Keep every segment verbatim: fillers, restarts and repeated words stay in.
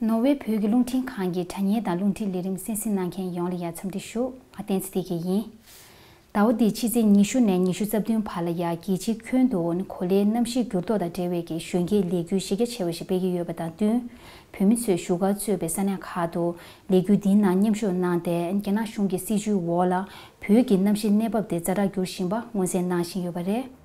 ནོར་ཝེ་བོད་ཀྱི་རླུང་འཕྲིན་ཁང་གི་དྲ་བརྙན་དང་རླུང་འཕྲིན་ལས་རིམ་གསན་གཟིགས་གནང་མཁན་ཡོངས་ལ་ཡ་འཚམས་འདྲི་ཞུ། ང་བསྟན་འཛིན་བདེ་སྐྱིད་ཡིན། ཟླ་བ་འདིའི་ཕྱི་ཚེས་ཉི་ཤུ་ནས་ཉི་ཤུ་རྩ་བདུན་བར་ལ་ཡ་རྒྱལ་སྤྱིའི་ཁྱོན་དུ་གོ་ལའི་གནམ་གཤིས་འགྱུར་ལྡོག་དང་འབྲེལ་བའི་གི་གཞོན་སྐྱེས་ལས་འགུལ་གཞི་རྒྱ་ཆེ་བ་ཞིག་སྤེལ་གྱི་ཡོད་པ་དང་བསྟུན། བོད་མི་ཚོས་བཞུགས་སྒར་གཙོས་པའི་ས་གནས་ཁག་ཏུ་ལས་འགུལ་འདིའི་ནང་མཉམ་ཞུགས་གནང་སྟེ། རྒྱ་ནག་གཞུང་གི་སྲིད་བྱུས་འོག་ལ་བོད་ཀྱི་གནམ་གཤིས་གནས་བབ་དེ་ཛ་དྲག་འགྱུར་བཞིན་པ་མངོན་གསལ་གནང་བཞིན་ཡོད་པ་རེད།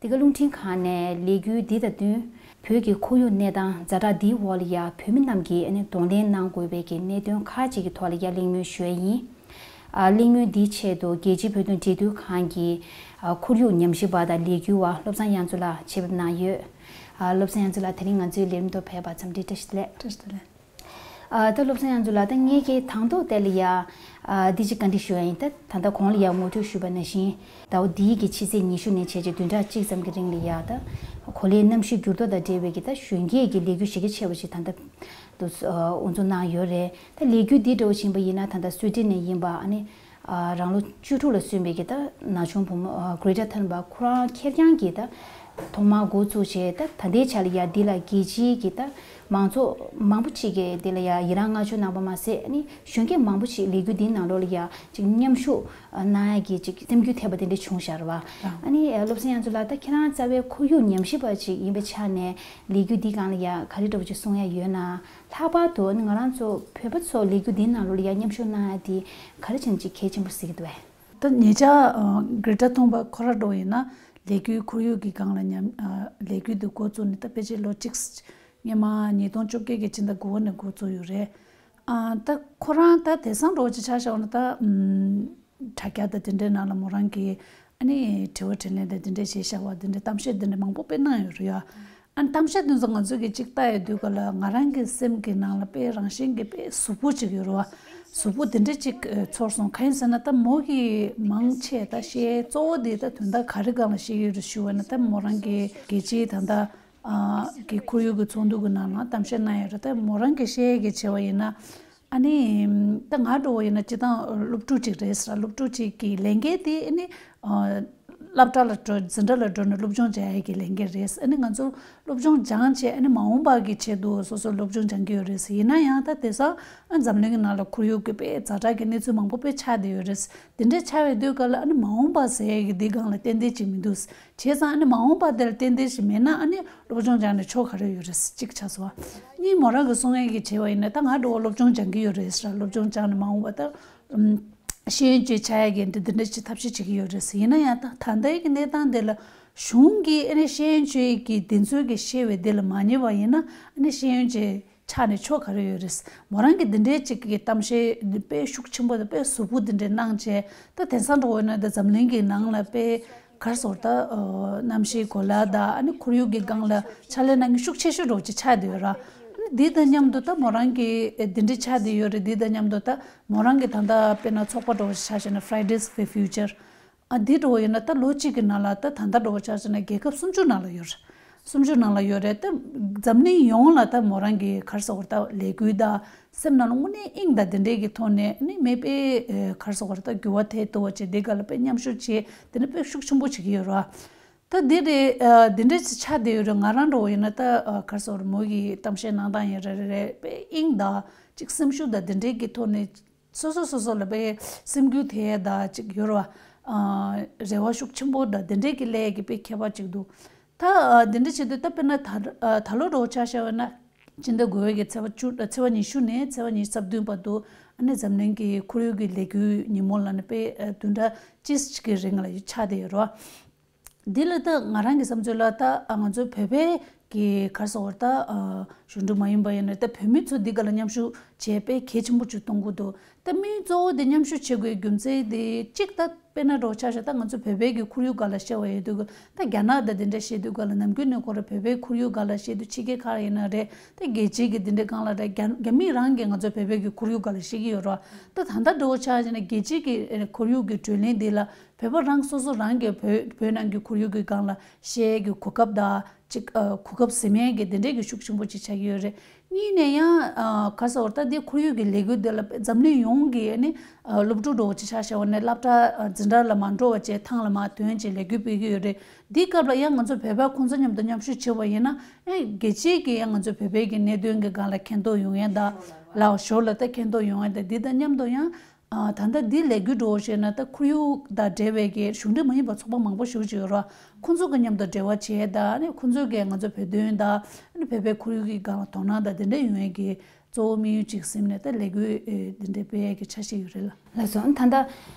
འདི་ག་རླུང་འཕྲིན་ཁང་ནས་ལས་འགུལ་འདི་དང་བསྟུན། བོད་ཀྱི་ཁོར་ཡུག་གནས་སྟངས་ཛ་དྲག་འདིའི་འོག་ལ་ཡ་བོད་མི་རྣམས་ཀྱིས་ཨ་ནི་གདོང་ལེན་གནང་དགོས་པའི་གི་གནད་དོན་ཁག་ཅིག་གི་ཐོག་ལ་ཡ་གླེང་མོལ་ཞུ་ཡ་ཡིན། ཨ། གླེང་མོལ་འདིའི་ཆེད་དུ་རྒྱལ་སྤྱིའི་བོད་དོན་འབྲེལ་མཐུད་ཁང་གི་ཨ། ཁོར་ཡུག་ཉམས་ཞིབ་པ་དང་ལས་འགུལ་བ་བློ་བཟང་དབྱངས་མཚོ་ལགས་ཆེད་ཕེབས་གནང་ཡོད། ཨ། བློ་བཟང་དབྱངས་མཚོ་ལགས་དེ་རིང་ང་ཚོའི་ལས་རིམ་ཐོག་ཕེབས་པར་འཚམས་འདྲི་བཀྲ་ཤིས་བདེ་ལེགས། བཀྲ་ཤིས་བདེ་ལེགས། ཨ། ད་བློ་བཟང་དབྱངས་མཚོ་ལགས། ད་ངེད་ཀྱིས་དང་ཐོག་དེ་ལ་ཡ། ཨ། འདི་ཅིག་བཀའ་འདྲི་ཞུ་ཡ་ཡིན། ད་ད་ལྟ་གོང་ལ་ཡ་ངོ་སྤྲོད་ཞུས་པ་ནང་བཞིན། ཟླ་བ་འདིའི་གི་ཕྱི་ཚེས་ཉི་ཤུ་ནས་བྱས་རྗེས་བདུན་ཕྲག་གཅིག་ཙམ་གྱི་རིང་ལ་ཡ། ད་གོ་ལའི་གནམ་གཤིས་འགྱུར་ལྡོག་དང་འབྲེལ་བའི་གི་ད་གཞོན་སྐྱེས་ཀྱི་ལས་འགུལ་གཞི་རྒྱ་ཆེ་བ་ཞིག་ད་ལྟ་དུ་དབུ་འཛུགས་གནང་ཡོད་རེད། ད་ལས་འགུལ་འདི་འདྲ་བོ་ཕྱིན་པ་ཡིན་ན། ད་ལྟ་སུའེ་ཏེན་ནས་ཡིན་པ། ཨ་ནི་རང་ལོ་བཅུ་དྲུག་ལ་སོན་པའི་གི་ད་ན་ཆུང་བུ་མོ་ཨ་Greta Thunberg ཁོ་རང་ཁེར་རྐྱང་གིས་ད་ཐོག་མར་འགོ་བཙུགས་བྱས། ད་ད་ལྟའི་ཆ་ལ་ཡ་འདི་ལ་རྒྱལ་སྤྱིའི་གི་ད་མང་ཚོགས་མང་པོ་ཅིག་གིས་འདི་ལ་ཡ་ཡི་རང་བསྔགས་བརྗོད་གནང་པ་མ་ཟད། ཨ་ནི་གཞོན་སྐྱེས་མང་པོ་ཅིག་ལས་འགུལ་འདིའི་ནང་ལོགས་ལ་ཡ་ཅིག་མཉམ་ཞུགས་གནང་ཡ་གི་ཅིག་སེམས་འགུལ་ཐེབས་པ་དེ་འདྲ་བྱུང་ཤག་རེད་བ། ཨ་ནི་བློ་བཟང་དབྱངས་མཚོ་ལགས། ད་ཁྱེད་རང་རྩ་བའི་ཁོར་ཡུག་ཉམས་ཞིབ་པ་ཅིག་ཡིན་པའི་ཆ་ནས་ལས་འགུལ་འདིའི་སྒང་ལ་ཡ་ག་རེ་འདྲ་བོ་ཅིག་གསུང་ཡ་ཡོད་ན། ལྷག་པར་དུ་ང་རང་ཚོ་བོད་པ་ཚོ་ལས་འགུལ་འདིའི་ནང་ལོགས་ལ་ཡ་མཉམ་ཞུགས་གནང་ཡ་དེ་ག་རེ་བྱས་ནས་ཅིག་གལ་ཆེན་པོ་གཟིགས་ཀྱི་འདུག་བས། ད་ཉེ་ཆར་ཨ་Greta Thunberg ཁོ་རང་འདྲ་བོ་ཡིན་ན་ལས་འགུལ་ཁོར་ཡུག་གི་སྒང་ལ་མཉམ་ཨ་ལས་འགུལ་འདི་འགོ་བཙུགས་ནས་ད་ཕལ་ཆེར་ལོ་གཅིག་སྔོན་མ་ཉིས་སྟོང་བཅོ་བརྒྱད་ཀྱི་ཕྱི་ཟླ་དགུ་པ་ནས་འགོ་བཙུགས་ཡོད་རེད། ཨ་ད་ཁོ་རང་ད་དེང་སང་འདྲ་བོ་ཅིག་ཆ་བཞག་ན་ད་ཨམ། དྲ་རྒྱ་དང་དེ་འདྲའི་ནང་ལ་མོ་རང་གིས་ཨ་ནི་དྲི་བ་དྲིས་ལན་དང་དེ་འདྲ་བྱས་བཞག་པ། དེ་འདྲའི་གཏམ་བཤད་དེ་འདྲ་མང་པོ་དཔེ་གནང་ཡོད་རེད་ཡ། ཨ་ནི་གཏམ་བཤད་དེ་ཚོ་ང་ཚོས་ཀྱིས་གཅིག་ལྟ་ཡོང་དུས་ག་ལ་ང་རང་གི་སེམས་ཀྱི་ནང་ལ་དཔེ་རང་བཞིན་གྱིས་དཔེ་ཟུག་པོ་ཅིག་ཡོད་རེད་བ། ཟུག་པོ་དེ་འདྲ་ཅིག་ཨ་ཚོར་སོང་། གང་ཡིན་ཟེར་ན་ད་མོ་གིས་མང་ཆེ་ད་བཤད་གཙོ་བོ་དེ་ད་དོན་དག་ག་རེ་སྒང་ལ་བཤད་ཀྱི་ཡོད་རེད་ཞུ་བ་ན། ད་མོ་རང་གིས་རྒྱལ་སྤྱིའི་ད་ལྟ་ཨ་གི་ཁོར་ཡུག་གི་ཚོགས་འདུ་གི་ནང་ལ་གཏམ་བཤད་གནང་ཡོད་རེད། ད་མོ་རང་གིས་བཤད་ཡས་ཀྱི་བྱས་པ་ཡིན་ན། ཨ་ནི་ད་ང་འདྲ་བོ་ཡིན་ན་སྤྱིར་བཏང་སློབ་ཕྲུག་ཅིག་རེད་ཟེར། སློབ་ཕྲུག་ཅིག་གི་ལས་འགན་དེ་ཨ་ནི་ཨ་སློབ་གྲྭ་ལ་འགྲོ་འཛིན་གྲྭ་ལ་འགྲོ་ནས་སློབ་སྦྱོང་བྱ་ཡས་ཀྱི་ལས་འགན་རེད། ཨ་ནི་ང་ཚོ་སློབ་སྦྱོང་སྦྱངས་བྱས་ཨ་ནི་མ་འོངས་པ་གི་ཆེད་དུ་སོ་སོ་སློབ་སྦྱོང་སྦྱང་གི་ཡོད་རེད། ཡིན་ན་ཡང་ད་དེང་སང་ཨ་འཛམ་གླིང་གི་ནང་ལ་ཁོར་ཡུག་གི་དཔེ་ཛ་དྲག་གི་གནས་ཚུལ་མང་པོ་དཔེ་ཆགས་བསྡད་ཡོད་རེད། དེ་འདྲ་ཆགས་པའི་དུས་སྐབས་ལ་ཨ་ནི་མ་འོངས་པ་ཟེར་ཡས་ཀྱི་འདི་སྒང་ལ་ཏན་ཏན་ཅིག་མི་འདུག་བྱས་ཙང་ཨ་ནི་མ་འོངས་པ་དེར་ཏན་ཏན་ཞིག་མེད་ན་ཨ་ནི་སློབ་སྦྱོང་སྦྱངས་ནས་ཆོ་ག་རེ་ཡོད་རེད། གཅིག་ཆགས་སོང་བ། གཉིས་མོ་རང་གི་གསུང་ཡས་ཀྱི་བྱས་པ་ཡིན་ན་ད་ང་འདྲ་བོ་སློབ་སྦྱོང་སྦྱང་གི་ཡོད་རེད་ཟེར། སློབ་སྦྱོང་སྦྱངས་ནས་མ་འོངས་པ་ད་ཨམ་ཤེས་ཡོན་ཅན་ཆགས་ཡས་ཀྱི་འདི་འདི་འདྲ་ཅིག་ཐབས་ཤེས་བྱེད་ཀྱི་ཡོད་རེད། ཡིན་ན་ཡང་ད་ད་ལྟའི་གི་གནས་སྟངས་འདི་ལ་གཞུང་གིས་ཨ་ནི་ཤེས་ཡོན་ཅན་གྱི་འདི་ཚོའི་གི་བཤད་པའི་འདི་ལ་མ་ཉན་པ་ཡིན་ན་ཨ་ནི་ཤེས་ཡོན་ཅན་ཆགས་ནས་ཆོ་ག་རེ་ཡོད་རེད། མོ་རང་གིས་འདི་འདྲའི་ཅིག་གི་གཏམ་བཤད་འདི་དཔེ་ཤུགས་ཆེན་པོ་དང་དཔེ་ཟུག་པོ་འདི་འདྲའི་གནང་བྱས། ད་དེང་སང་འདྲ་བོ་ཡིན་ན་ད་འཛམ་གླིང་གི་ནང་ལ་དཔེ་ག་རེ་ཟེར་ད་ཨ་གནམ་གཤིས་གོ་ལ་དང་ཨ་ནི་ཁོར་ཡུག་གི་སྒང་ལ་ཕྱག་ལས་གནང་མཁན་ཤུགས་ཆེ་ཤོས་འདྲ་བོ་ཅིག་ཆགས་བསྡད་ཡོད་ར། ཨ་ནི་འདི་དང་མཉམ་དུ་ད་མོ་རང་གིས་འདི་འདྲ་ཆགས་བསྡད་ཡོད་རེད། འདི་དང་མཉམ་དུ་ད་མོ་རང་གིས་ད་ལྟ་དཔེར་ན་ཚོགས་པ་འདྲ་བོ་ཅིག་ཆ་བཞག་ན་Fridays for Future ཨ་འདི་འདྲ་བོ་ཡིན་ན་ད་ལོ་གཅིག་གི་ནང་ལ་ད་ད་ལྟ་འདྲ་བོ་ཆ་བཞག་ན་རྒྱལ་ཁབ་སུམ་ཅུ་ནང་ལ་ཡོད་རེད། སུམ་ཅུ་ནང་ལ་ཡོད་རེད། ད་འཛམ་གླིང་ཡོངས་ལ་ད་མོ་རང་གི་ག་རེ་ཟེར་དགོས་རེད། ད་ལས་འགུལ་ད་སེམས་ནང་ལ་དངོས་གནས་དབྱིངས་དང་དེ་འདྲའི་གི་ཐོག་ནས་ནི་མི་དཔེ་ག་རེ་ཟེར་དགོས་རེད། ད་འགྱུར་བ་ཐེབས་ཐུབ་པ་བྱས་དེ་ག་ལ་དཔེ་མཉམ་ཞུགས་བྱས་དེ་ནི་དཔེ་ཤུགས་ཆེན་པོ་བྱེད་ཀྱི་ཡོད་རེད། ད་འདི་རེད། འདི་འདྲ་ཅིག་ཆགས་བསྡད་ཡོད་རེད། ང་རང་འདྲ་བོ་ཡིན་ན་ད་ག་རེ་ཟེར་དགོས་རེད། མོ་གི་གཏམ་བཤད་གནང་སྟངས་ཡིན་རེད་རེད་རེད། དཔེ་དབྱིངས་དང་ཅིག་སེམས་ཤུགས་དང་དེ་འདྲའི་གི་ཐོག་ནས། སོ་སོ་སོ་སོ་ལ་དཔེ་སེམས་འགུལ་ཐེབས་ཡས་དང་ཅིག་ཡོད་རེད་བ། ཨ་རེ་བ་ཤུགས་ཆེན་པོ་དང་དེ་འདྲའི་གི་སླེབས་ཀྱི་དཔེ་ཁྱད་པར་ཅིག་འདུག་ད་ཨ་འདི་འདྲ་བྱེད་དུས་ད་དཔེར་ན་ད་ཨ་ད་ལོ་འགྲོ་ཆ་བཞག་པ་ན། སྤྱི་ཟླ་དགུ་པའི་གི་ཚེས་པ་བཅུ་ཚེས་པ་ཉི་ཤུ་ནས་ཚེས་པ་ཉི་ཤུ་རྩ་བདུན་བར་དུ་ཨ་ནི་འཛམ་གླིང་གི་ཁོར་ཡུག་གི་ལས་འགུལ་ཉིན་མོ་ལ་ནི་དཔེ་ཨ་བདུན་ཕྲག་གཅིག་གི་རིང་ལ་ཆགས་བསྡད་ཡོད་རེད་བ། འདི་ལ་ད་ང་རང་གི་བསམ་ཚུལ་ལ་ད་ཨ་ང་ཚོ་བོད་པའི་གི་ག་རེ་ཟེར་དགོས་རེད། ད་ཨ་གཞུང་འབྲེལ་མ་ཡིན་པ་ཡིན་ན་ད་བོད་མི་ཚོ་འདི་ག་ལ་མཉམ་ཞུགས་བྱས་དཔེ་གལ་ཆེན་པོ་ཅིག་གཏོང་གི་འདུག་ད་མི་གཙོ་བོ་དེ་མཉམ་ཞུགས་བྱེད་དགོས་རྒྱུ་མཚན་དེ་གཅིག་ད་དཔེར་ན་འགྲོ་ཆ་བཞག་ད་ང་ཚོ་བོད་པའི་གི་ཁོར་ཡུག་སྒང་ལ་བཤད་པ་ཡིན་དུས་ད་རྒྱ་ནག་ད་དེ་འདྲ་བཤད་དུས་སྒང་ལ་ནམ་རྒྱུན་ནས་ཁོ་རང་བོད་པའི་ཁོར་ཡུག་སྒང་ལ་བཤད་དུས་ཕྱི་རྒྱལ་ཁག་ཡིན་ན་རེད། ད་རྒྱལ་སྤྱིའི་གི་དེ་འདྲའི་སྒང་ལ་རེད། རྒྱ་རྒྱ་མི་རང་གིས་ང་ཚོ་བོད་པའི་གི་ཁོར་ཡུག་སྒང་ལ་བཤད་ཀྱི་ཡོད་རེད་བ། ད་ད་ལྟ་འགྲོ་ཆ་བཞག་ན་རྒྱལ་སྤྱིའི་གི་ཁོར་ཡུག་གི་གྲོས་གླེང་འདི་ལ་བོད་པ་རང་སོ་སོ་རང་གི་བོད་བོད་ནང་གི་ཁོར་ཡུག་གི་སྒང་ལ་བཤད་ཀྱི་གོ་སྐབས་དང་ཅིག་ཨ་གོ་སྐབས་ཟིན་མེད་ཀྱི་དེ་འདྲའི་གི་ཤུགས་ཆེན་པོ་ཅིག་ཆགས་ཀྱི་ཡོད་རེད། གཉིས་ནས་ཡང་ཨ་ག་རེ་ཟེར་དགོས་རེད། ད་འདི་ཁོར་ཡུག་གི་ལས་འགུལ་འདི་ལ་འཛམ་གླིང་ཡོངས་ཀྱི་ཨ་ནི་ཨ་སློབ་ཕྲུག་འདྲ་བོ་ཅིག་ཆ་བཞག་པ་ན་སློབ་གྲྭ་ཨ་འཛིན་གྲྭ་ལ་མ་འགྲོ་བ་བྱས་ཐང་ལ་མར་ཐོན་བྱས་ལས་འགུལ་སྤེལ་གྱི་ཡོད་རེད། འདིའི་སྐབས་ལ་ཡང་ང་ཚོ་བོད་པ་ཁོང་ཚོ་མཉམ་དུ་མཉམ་ཞུགས་བྱས་པ་ཡིན་ན་ཨ་རྒྱལ་སྤྱིའི་གི་ཡང་ང་ཚོ་བོད་པའི་གི་གནད་དོན་གྱི་སྒང་ལ་མཁྱེན་རྟོགས་ཡོང་ཡ་དང་ལའོ་ཞོར་ལ་ད་མཁྱེན་རྟོགས་ཡོང་ཡ་དང་འདི་དང་མཉམ་དུ་ཡང་ཨ་ད་ལྟ་འདི་ལས་འགུལ་འདྲ་བོ་བྱས་ན་ད་ཁོར་ཡུག་དང་འབྲེལ་བའི་གི་གཞུང་འབྲེལ་མ་ཡིན་པ་ཚོགས་པ་མང་པོ་ཞེ་པོ་ཅིག་ཡོད་རེད། ཁོང་ཚོ་གི་མཉམ་དུ་འབྲེལ་བ་བྱས་དང་ཨ་ནི་ཁོང་ཚོ་གིས་ང་ཚོ་བོད་དོན་དང་ཨ་ནི་བོད་པའི་ཁོར་ཡུག་གི་སྒང་ལ་དོ་སྣང་དང་དེ་འདྲ་ཡོང་ཡས་ཀྱི་གཙོ་བོ་དམིགས་ཡུལ་ཅིག་ཟིན་ནས་ད་ལས་འགུལ་ཨེ་འདི་འདྲ་སྤེལ་ཡས་ཀྱི་འཆར་གཞི་ཡོད་རེད་ལ། ལགས་སོ། ད་ལྟ་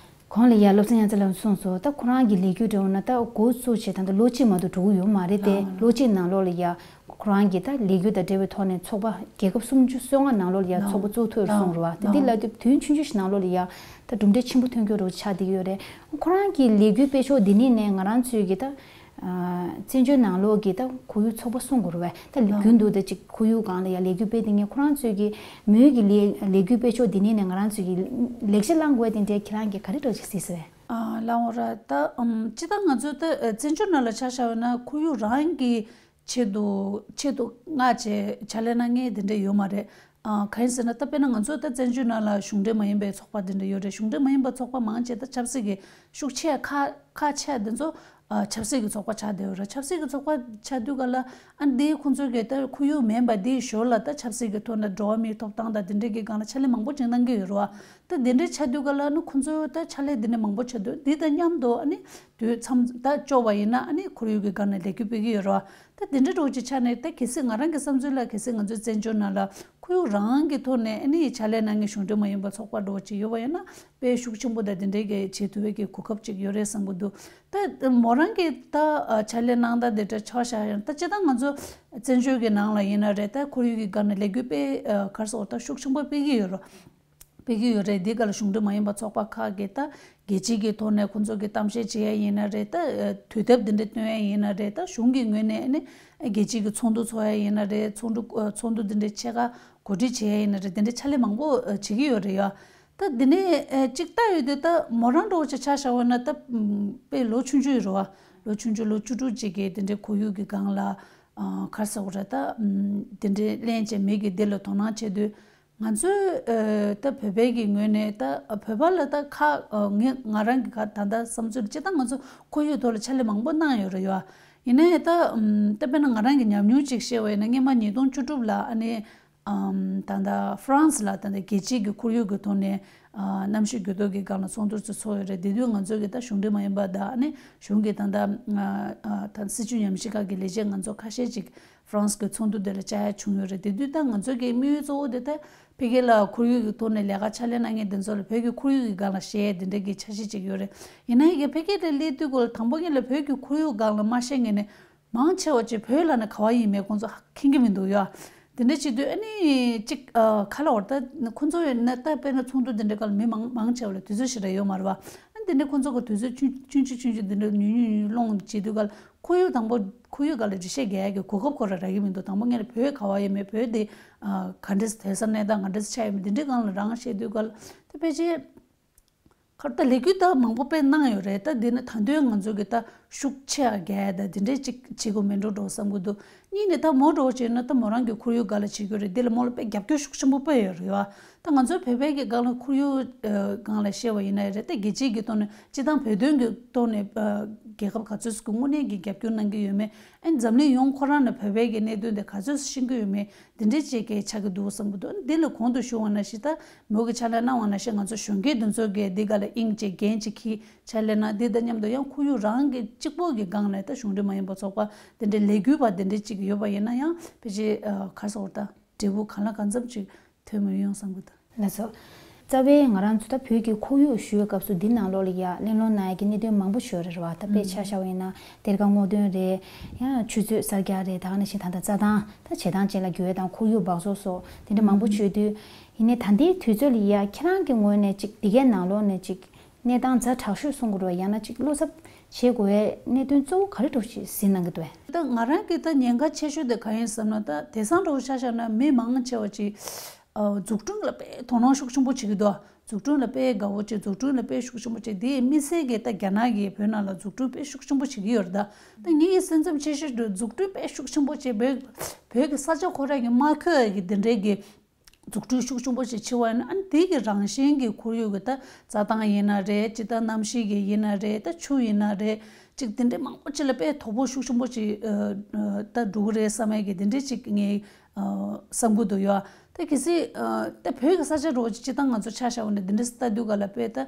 གོང་ལ་ཡ་སློབ་དཔོན་གཡང་རྩེ་ལགས་གསུངས་སོང་། ད་ཁོ་རང་གི་ལས་འགུལ་འདྲ་བོ་ན་ད་འགོ་བཙུགས་བྱས་ད་ལྟ་ལོ་གཅིག་མ་གཏོགས་འགྲོ་གི་ཡོད་མ་རེད་དེ། ལོ་གཅིག་ནང་ལོགས་ལ་ཡ་ཁོ་རང་གི་ད་ལས་འགུལ་དང་འབྲེལ་བའི་ཐོག་ནས་ཚོགས་པ་རྒྱལ་ཁབ་སུམ་ཅུ་སོ་ལྔ་ནང་ལོགས་ལ་ཡ་ཚོགས་པ་བཙུགས་ཐུབ་སོང་རེད་བ། དེ་འདི་ལ་དུས་ཐུང་ཆུང་ཆུང་ཞིག་ནང་ལོགས་ལ་ཡ་ད་གྲུབ་འབྲས་ཆེན་པོ་ཐོན་རྒྱུ་རུ་ཆགས་བསྡད་ཡོད་རེད། ཁོ་རང་གི་ལས་འགུལ་སྤེལ་ཕྱོགས་འདི་ནས་ནས་ང་རང་ཚོའི་གི་ད་བཙན་བྱོལ་ནང་ལོགས་ཀྱི་ད་ཁོར་ཡུག་ཚོགས་པ་གསུང་དགོས་རེད་བས། ད་རྒྱུན་དུ་ད་ཅིག་ཁོར་ཡུག་སྒང་ལ་ཡ་ལས་འགུལ་སྤེལ་བསྡད་མཁན་ཁོ་རང་ཚོའི་གི་མོས་ཀྱི་ལས་ལས་འགུལ་སྤེལ་ཕྱོགས་འདི་ནས་ནས་ང་རང་ཚོའི་གི་ལེགས་ཆ་བླང་དགོས་དེ་འདྲའི་ཁྱེད་རང་གི་ག་རེ་འདྲ་ཅིག་གཟིགས་སོང་བས། ཨ་ལའོ་ར་ད་ཨམ་སྤྱིར་བཏང་ང་ཚོ་ད་ཨ་བཙན་བྱོལ་ནང་ལ་ཆ་བཞག་པ་ན་ཁོར་ཡུག་རང་གི་ཆེད་དུ་ཆེད་དུ་མངགས་བྱས་ཕྱག་ལས་གནང་མཁན་དེ་འདྲ་ཡོད་མ་རེད། ཨ་གང་ཡིན་ཟེར་ན་ད་དཔེར་ན་ང་ཚོ་ད་བཙན་བྱོལ་ནང་ལ་གཞུང་འབྲེལ་མ་ཡིན་པའི་ཚོགས་པ་དེ་འདྲ་ཡོད་རེད། གཞུང་འབྲེལ་མ་ཡིན་པའི་ཚོགས་པ་མང་ཆེ་ད་ཆབ་སྲིད་ཀྱི་ཤུགས་ཆེ་ཁག་ཁག་ཆེ་དེ་ཚོ་ཨ་ཆབ་སྲིད་ཀྱི་ཚོགས་པ་ཆགས་བསྡད་ཡོད་རེད། ཆབ་སྲིད་ཀྱི་ཚོགས་པ་ཆགས་དུས་ག་ལ་ཨ་འདི་ཁོང་ཚོ་གི་ད་ཁོར་ཡུག་མིན་པ་འདིའི་ཞོར་ལ་ད་ཆབ་སྲིད་ཀྱི་ཐོག་ནས་འགྲོ་བ་མིའི་ཐོབ་ཐང་དང་དེ་འདྲའི་གི་སྒང་ལ་ཕྱག་ལས་མང་པོ་ཅིག་གནང་གི་ཡོད་རེད་བ། ད་དེ་འདྲའི་ཆགས་དུས་ག་ལ་ནི་ཁོང་ཚོ་ད་ཕྱག་ལས་དེ་འདྲ་མང་པོ་བྱས་དུས་འདི་དང་མཉམ་དུ་ཨ་ནི་དུས་མཚམས་ད་སྐྱོར་བ་ཡིན་ན་ཨ་ནི་ཁོར་ཡུག་གི་སྒང་ནས་ལས་འགུལ་སྤེལ་གི་ཡོད་རེད་བ། ད་དེ་འདྲ་འདྲ་བོ་ཅིག་ཆགས་ནས་ད་གལ་སྲིད་ང་རང་གི་བསམ་ཚུལ་ལ་གལ་སྲིད་ང་ཚོའི་བཙན་བྱོལ་ནང་ལ་ཁོར་ཡུག་རང་གི་ཐོག་ནས་ཨ་ནི་ཕྱག་ལས་གནང་མཁན་གཞུང་འབྲེལ་མ་ཡིན་པ་ཚོགས་པ་འདྲ་བོ་ཅིག་ཡོད་པ་ཡིན་ན་དཔེ་ཤུགས་ཆེན་པོ་དང་དེ་འདྲའི་གི་བྱེད་ཐུབ་པའི་གི་གོ་སྐབས་ཅིག་ཡོད་རེད་བསམ་གི་འདུག་ད་མོ་རང་གི་ད་ཕྱག་ལས་གནང་སྟངས་དེ་འདྲ་ཆ་བཞག་ཡང་ད་སྤྱིར་བཏང་ང་ཚོ་བཙན་བྱོལ་གི་ནང་ལ་ཡིན་ན་རེད། ད་ཁོར་ཡུག་གི་སྒང་ནས་ལས་འགུལ་སྤེལ་ག་རེ་ཟེར་ད་ཤུགས་ཆེན་པོ་སྤེལ་གི་ཡོད་རེད། སྤེལ་གྱི་ཡོད་རེད། འདི་ག་ལ་གཞུང་འབྲེལ་མ་ཡིན་པ་ཚོགས་པ་ཁག་གིས་ད་རྒྱལ་སྤྱིའི་གི་ཐོག་ནས་ཁོང་ཚོ་གི་གཏམ་བཤད་བྱེད་ཡ་ཡིན་ན་རེད། ད་དུས་དེབ་འདི་འདྲ་སྟོན་ཡ་ཡིན་ན་རེད། ད་གཞུང་གི་ངོས་ནས་ནི་རྒྱལ་སྤྱིའི་གི་ཚོགས་འདུ་ཚོགས་ཡ་ཡིན་ན་རེད། ཚོགས་འདུ་ཚོགས་འདུ་འདི་འདྲ་ཕྱེད་ཀ་གོ་སྒྲིག་བྱེད་ཡ་ཡིན་ན་རེད། འདི་འདྲ་ཕྱག་ལས་མང་པོ་བྱེད་ཀྱི་ཡོད་རེད་ཡ། ད་འདི་ནས་གཅིག་ལྟ་ཡོད་དུས་ད་མོ་རང་འདྲ་བོ་ཅིག་ཆ་བཞག་པ་ན་ད་དཔེ་ལོ་ཆུང་ཆུང་ཡོད་རེད་བ། ལོ་ཆུང་ཆུང་ལོ་བཅུ་དྲུག་ཅིག་གི་འདི་འདྲའི་ཁོར་ཡུག་གི་སྒང་ལ་ག་རེ་ཟེར་དགོས་རེད། ད་འདི་འདྲའི་གླེང་བྱས་མི་གི་འདི་ལ་དོ་སྣང་བྱེད་དུས། ང་ཚོའི་ཨ་ད་བོད་པའི་གི་ངོས་ནས་ད་བོད་པ་ལ་ད་ཁ་ཨ་ངས་ང་རང་གི་ཁ་ད་ལྟ་བསམ་ཚུལ་ལ་སྤྱིར་བཏང་ང་ཚོ་ཁོར་ཡུག་ཐོག་ལ་ཕྱག་ལས་མང་པོ་གནང་ཡོད་རེད་ཡ། ཡིན་ནའི་ད་ཨམ་ད་དཔེར་ན་ང་རང་གི་ཉམས་མྱོང་ཅིག་བཤད་པ་ཡིན་ན་སྔོན་མ་ཉིས་སྟོང་བཅུ་དྲུག་ལ་ཨ་ནི་ཨམ་ད་ལྟ་ཧྥ་རན་སི་ལ་ད་ལྟ་རྒྱལ་སྤྱིའི་གི་ཁོར་ཡུག་གི་ཐོག་ནས་ཨ་གནམ་གཤིས་འགྱུར་ལྡོག་གི་སྒང་ལ་ཚོགས་འདུ་ཚོ་ཚོགས་ཡོད་རེད། དེ་དུས་ང་ཚོ་གི་ད་གཞུང་འབྲེལ་མ་ཡིན་པ་ད་ཨ་ནི་གཞུང་གི་ད་ལྟ་ཨ་ད་སྲིད་བྱུས་ཉམས་ཞིབ་ཁང་གི་ལས་བྱེད་ང་ཚོ་ཁ་ཤས་ཅིག་ཧྥ་རན་སི་གི་ཚོགས་འདུ་དེ་ལ་བཅར་ཡ་བྱུང་ཡོད་རེད། དེ་དུས་ད་ང་ཚོ་གི་དམིགས་ཡུལ་གཙོ་བོ་དེ་ད་ཕ་གི་ལ་ཁོར་ཡུག་གི་ཐོག་ནས་ལས་ཀ་ཕྱག་ལས་གནང་མཁན་དེ་ཚོ་ལ་བོད་ཀྱི་ཁོར་ཡུག་གི་སྒང་ལ་བཤད་ཡ་དེ་འདྲ་གི་འཆར་གཞི་ཅིག་ཡོད་རེད། ཡིན་ན་ཡང་ཕ་གི་ལ་སླེབས་དུས་སྐོར་ལ་དང་པོ་ངེད་ལ་བོད་ཀྱི་ཁོར་ཡུག་སྒང་ལ་མ་བཤད་མཁན་ནི་མང་ཆེ་བ་ཅིག་བོད་ལ་ནི་ག་བ་ཡིན་མེད་ཁོང་ཚོ་མཁྱེན་གྱི་མི་འདུག་ཡ། དེ་འདྲ་བྱེད་དུས་ཨ་ནི་ཅིག་ཨ་ཁ་ལ་བར་ད་ཁོང་ཚོ་ཡོད་ན་ད་དཔེར་ན་ཚོགས་འདུ་དེ་འདྲ་སྐབས་ལ་མི་མང་མང་ཆེ་བ་ལ་དུས་ཚོད་ཞེ་དྲག་ཡོད་མ་རེད་བ། ཨ་དེ་འདྲ་ཁོང་ཚོ་གི་དུས་ཚོད་ཆུང་ཆུང་ཆུང་ཆུང་དེ་འདྲ་ཉུང་ཉུང་ཉུང་སློང་བྱེད་དུས་སྐབས་ལ་ཁོར་ཡུག་དང་པོ་ཁོར་ཡུག་སྒང་ལ་འགྲེལ་བཤད་རྒྱག་ཡ་གི་གོ་སྐབས་ཁོ་རང་རག་གི་མི་འདུག་དང་པོ་ངས་ལ་བོད་ག་བ་ཡོད་མེད་བོད་དེ་ཨ་ག་འདྲས་དེང་སང་གནས་སྟངས་ག་འདྲས་ཆགས་ཡོད་མེད་དེ་འདྲའི་སྒང་ལ་རང་བཤད་དུས་སྐབས་ལ་ད་ཕལ་ཆེར་ཁར་ད་ལས་འགུལ་ད་མང་པོ་དཔེ་གནང་ཡོད་རེད། ད་འདི་ནི་ད་དུང་ང་ཚོ་གི་ད་ཤུགས་ཆེ་བ་རྒྱག་ཡ་ད་འདི་འདྲའི་ཅིག་བྱེད་དགོས་མེད་འགྲོ་འགྲོ་བསམ་གི་འདུག་གཉིས་ནས་ད་མོ་འགྲོ་བྱས་ན་ད་མོ་རང་གི་ཁོར་ཡུག་སྒང་ལ་བྱེད་རྒྱུ་རེད། འདི་ལ་མོ་ལ་དཔེ་རྒྱབ་སྐྱོར་ཤུགས་ཆེན་པོ་དཔེ་ཡོད་རེད་བ། ད་ང་ཚོའི་བོད་པའི་གི་སྒང་ལ་ཁོར་ཡུག་ཨ་སྒང་ལ་བཤད་པ་ཡིན་ན་རེད། ད་རྒྱལ་སྤྱིའི་གི་ཐོག་ནས་སྤྱི་བཏང་བོད་དོན་གི་ཐོག་ནས་ཨ་རྒྱལ་ཁབ་ག་ཚོད་ཀྱི་དངོས་གནས་ཀྱི་རྒྱབ་སྐྱོར་གནང་གི་ཡོད་མེད། ཨ་ནི་འཛམ་གླིང་ཡོངས་ཁོ་རང་ནས་བོད་པའི་གི་གནད་དོན་དེ་ག་ཚོད་ཤེས་ཀྱི་ཡོད་མེད། འདི་འདྲའི་ཅིག་གི་ཆགས་ཀྱི་འདུག་བསམ་གྱི་འདུག་འདི་ལ་གོང་དུ་ཞུ་བ་ནང་བཞིན་ད་མོ་གི་ཕྱག་ལས་གནང་བ་ནང་བཞིན་ང་ཚོ་གཞོན་སྐྱེས་འདི་ཚོ་གི་འདི་ག་ལ་དབྱིངས་ཅིག་འགན་ཅིག་འཁྱེར་ཕྱག་ལས་གནང་། འདི་དང་མཉམ་དུ་ཡང་ཁོར་ཡུག་རང་གི་གཅིག་པོ་གི་སྒང་ནས་ད་གཞུང་འབྲེལ་མ་ཡིན་པ་ཚོགས་པ་འདི་འདྲའི་ལས་འགུལ་པ་འདི་འདྲའི་ཅིག་ཡོད་པ་ཡིན་ན་ཡང་ཕལ་ཆེར་ག་རེ་ཟེར་དགོས་རེད། ད་འབྲས་བུ་གང་ལ་གང་འཚམ་ཅིག་ཐོན་མི་ཡོང་བསམ་གྱི་འདུག་ལགས་སོ། རྩ་བའི་ང་རང་ཚོ་ད་བོད་ཀྱི་ཁོར་ཡུག་ཞུ་བའི་སྐབས་སུ་འདི་ནང་ལོགས་ལ་ཡ་གླེང་སློང་གནང་ཡ་གི་གནད་དོན་མང་པོ་ཡོད་རེད་བ། ད་དཔེ་ཆ་བཞག་པ་ཡིན་ན་གཏེར་ཁ་སྔོག་འདོན་རེད། ཡང་ཆུ་མཛོད་གསར་རྒྱག་རེད། ད་ག་ནང་བཞིན་ད་ལྟ་རྩྭ་ཐང་ད་བྱེ་ཐང་ཅན་ལ་འགྱུར་བ་དང་ཁོར་ཡུག་སྦགས་བཙོག་སོགས་དེ་འདྲ་མང་པོ་བྱུང་དུས། ཡིན་ནའི་ད་ལྟའི་དུས་ཚོད་ལ་ཡ་ཁྱེད་རང་གི་ངོས་ནས་ཅིག་འདི་གའི་ནང་ལོགས་ནས་ཅིག་གནས་སྟངས་ཛ་དྲག་ཤོས་གསུང་དགོས་རེད་བ། ཡང་ན་ཅིག་བློ་འཚབ་བྱེད་དགོས་པའི་གནད་དོན་གཙོ་བོ་ག་རེ་འདྲ་ཞིག་གཟིགས་གནང་གི་འདུག་གས། ད་ང་རང་གི་ད་ཉེན་ཁ་ཆེ་ཤོས་དེ་གང་ཡིན་བསམ་ན། ད་དེང་སང་འདྲ་བོ་ཆ་བཞག་ན་མི་མང་ཆེ་བ་ཅིག་ཨ་འཛུགས་སྐྲུན་ལ་དཔེ་དོ་སྣང་ཤུགས་ཆེན་པོ་བྱེད་ཀྱི་འདུག་འཛུགས་སྐྲུན་ལ་དཔེ་དགའ་བོ་བྱེད། འཛུགས་སྐྲུན་ལ་དཔེ་ཤུགས་ཆེན་པོ་བྱེད། དེ་དམིགས་བསལ་གྱི་ད་རྒྱ་ནག་གིས་བོད་ནང་ལ་འཛུགས་སྐྲུན་དཔེ་ཤུགས་ཆེན་པོ་བྱེད་ཀྱི་ཡོད་རེད། ད་ད་ངའི་སེམས་ཙམ་ཆེ་ཤོས་འདྲ་འཛུགས་སྐྲུན་དཔེ་ཤུགས་ཆེན་པོ་བྱེད། བོད་བོད་ཀྱི་ས་ཆ་ཁོ་རང་གི་མ་འཁོད་ཀྱི་དེ་འདྲའི་གི་འཛུགས་སྐྲུན་ཤུགས་ཆེན་པོ་ཞིག་བྱེད་པ་ཡིན་ན། ཨ་ནི་དེ་གི་རང་བཞིན་གྱི་ཁོར་ཡུག་གི་ད་རྩྭ་ཐང་ཡིན་ན་རེད། ཅི་ད་གནམ་གཤིས་ཀྱི་ཡིན་ན་རེད། ད་ཆུ་ཡིན་ན་རེད། ཅིག་དེ་འདྲའི་མང་པོ་ཅིག་ལ་དཔེ་དོ་ཕོག་ཤུགས་ཆེན་པོ་ཅིག་ཨ་ཨ་ད་འགྲོ་གི་རེད་བསམ་ཡས་ཀྱི་དེ་འདྲའི་ཅིག་ངས་ཨ་བསམ་གྱི་འདུག་ཡོད། ད་གལ་སྲིད་ཨ་ད་བོད་ཀྱི་ས་ཆ་འདྲ་བོ་ཅིག་སྤྱིར་བཏང་ང་ཚོ་ཆ་བཞག་པ་ན་དེ་འདྲ་ལྟ་དུས་ག་ལ་དཔེ་ད་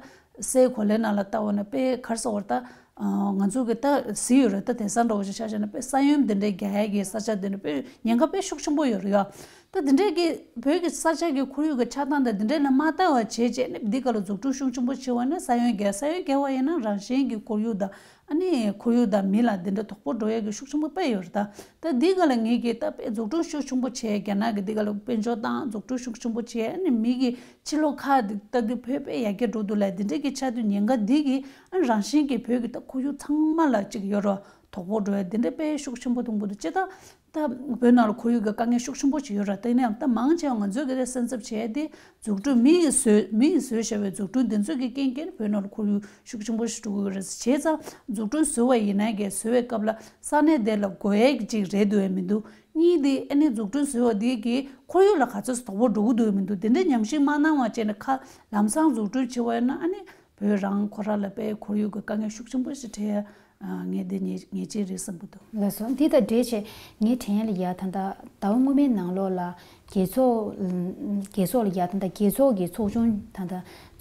སའི་གོ་ལའི་ནང་ལ་ལྟ་བ་ན་དཔེ་ག་རེ་ཟེར་དགོས་རེད། ད་ཨ་ང་ཚོ་གི་ད་གཟིགས་ཡོད་རེད། ད་དེང་སང་འདྲ་བོ་ཞིག་ཆ་བཞག་ན་དཔེ་ས་ཡོམ་དེ་འདྲའི་རྒྱག་ཡ་གི་ས་ཆ་དེ་འདྲ་དཔེ་ཉེན་ཁ་དཔེ་ཤུགས་ཆེན་པོ་ཡོད་རེད་ཡ། ད་དེ་འདྲའི་གི་བོད་ཀྱི་ས་ཆ་གི་ཁོར་ཡུག་གི་ཆགས་སྟངས་དང་དེ་འདྲའི་ལ་མ་ལྟ་བ་བྱས་བྱས་ནས་འདི་ག་ལ་འཛུགས་སྐྲུན་ཤུགས་ཆེན་པོ་བྱེད་པ་ན་ས་ཡོམ་རྒྱག་ས་ཡོམ་རྒྱག་པ་ཡིན་ན་རང་བཞིན་གྱི་ཁོར་ཡུག་དང་ཨ་ནི་ཁོར་ཡུག་དང་མི་ལ་དེ་འདྲ་དོ་ཕོག་འགྲོ་ཡ་གི་ཤུགས་ཆེན་པོ་དཔེ་ཡོད་རེད། ད་ད་འདི་ག་ལ་ངེད་ཀྱིས་ད་དཔེ་འཛུགས་སྐྲུན་ཤུགས་ཆེན་པོ་བྱས། རྒྱ་ནག་གི་འདི་ག་ལ་དཔལ་འབྱོར་བཏང་འཛུགས་སྐྲུན་ཤུགས་ཆེན་པོ་བྱས། ཨ་ནི་མི་གི་ཕྱི་ལོགས་ཁག་འདི་ལྟ་དུས་བོད་དཔེ་ཡར་རྒྱས་འགྲོ་འདུག་ལ། འདི་འདྲའི་གི་ཆགས་དུས་ཉེན་ཁ་འདི་གི་ཨ་རང་བཞིན་གྱི་བོད་ཀྱི་ད་ཁོར་ཡུག་ཚང་མ་ལ་ཅིག་ཡོད་རེད། དོ་ཕོག་འགྲོ་ཡ་འདི་འདྲ་དཔེ་ཤུགས་ཆེན་པོ་མཐོང་གི་འདུག་ཅེས་ད་ད་བོད་ནང་ལ་ཁོར་ཡུག་གི་དཀའ་ངལ་ཤུགས་ཆེན་པོ་ཅིག་ཡོད་རེད། དེ་ནས་ད་མང་ཆེ་བ་ང་ཚོས་གི་སེམས་འཚབ་བྱས་ཏེ་འཛུགས་སྐྲུན་མི་ཡིས་བཟོས་མི་ཡིས་བཟོས་བཞག་པའི་འཛུགས་སྐྲུན་འདི་ཚོ་གི་རྐྱེན་གྱིས་བོད་ནང་ལ་ཁོར་ཡུག་ཤུགས་ཆེན་པོ་ཞིག་འགྲོ་གི་ཡོད་རེད། བྱས་ཙང་འཛུགས་སྐྲུན་བཟོས་པ་ཡིན་ན་གི་བཟོས་པའི་སྐབས་ལ་ས་གནས་དེ་ལ་དགོས་ཡས་ཀྱི་ཅིག་རེད་འདུག་ཡ་མི་འདུག་གཉིས་དེ་ཨ་ནི་འཛུགས་སྐྲུན་བཟོས་པ་དེ་གི་ཁོར་ཡུག་ལ་ག་ཚོད་དོ་ཕོག་འགྲོ་གི་འདུག་ཡ་མི་འདུག་དེ་འདྲའི་ཉམས་ཞིབ་མ་གནང་བ་བྱས་ནས་ཁ་ལམ་སང་འཛུགས་སྐྲུན་བྱས་པ་ཡིན་ན་ཨ་ནི་བོད་རང་ཁོ་རང་ལ་དཔེ་ཁོར་ཡུག་གི་དཀའ་ངལ་ཤུགས་ཆེན་པོ་ཞིག་འཕྲད་ཡ་ངས་དེ་ངེས་ངེས་ཅན་རེད་བསམ་གྱི་འདུག་ལགས་སོ། འདི་དང་འབྲེལ་བྱས་ངའི་དྲན་ཡ་ལ་ཡ་ད་ལྟ་ཟླ་བ་སྔོན་མའི་ནང་ལོགས་ལ་རྒྱལ་ཚོགས་རྒྱལ་ཚོགས་ལ་ཡ་ད་ལྟ་རྒྱལ་ཚོགས་ཀྱི་ཚོགས་ཆུང་ད་ལྟ་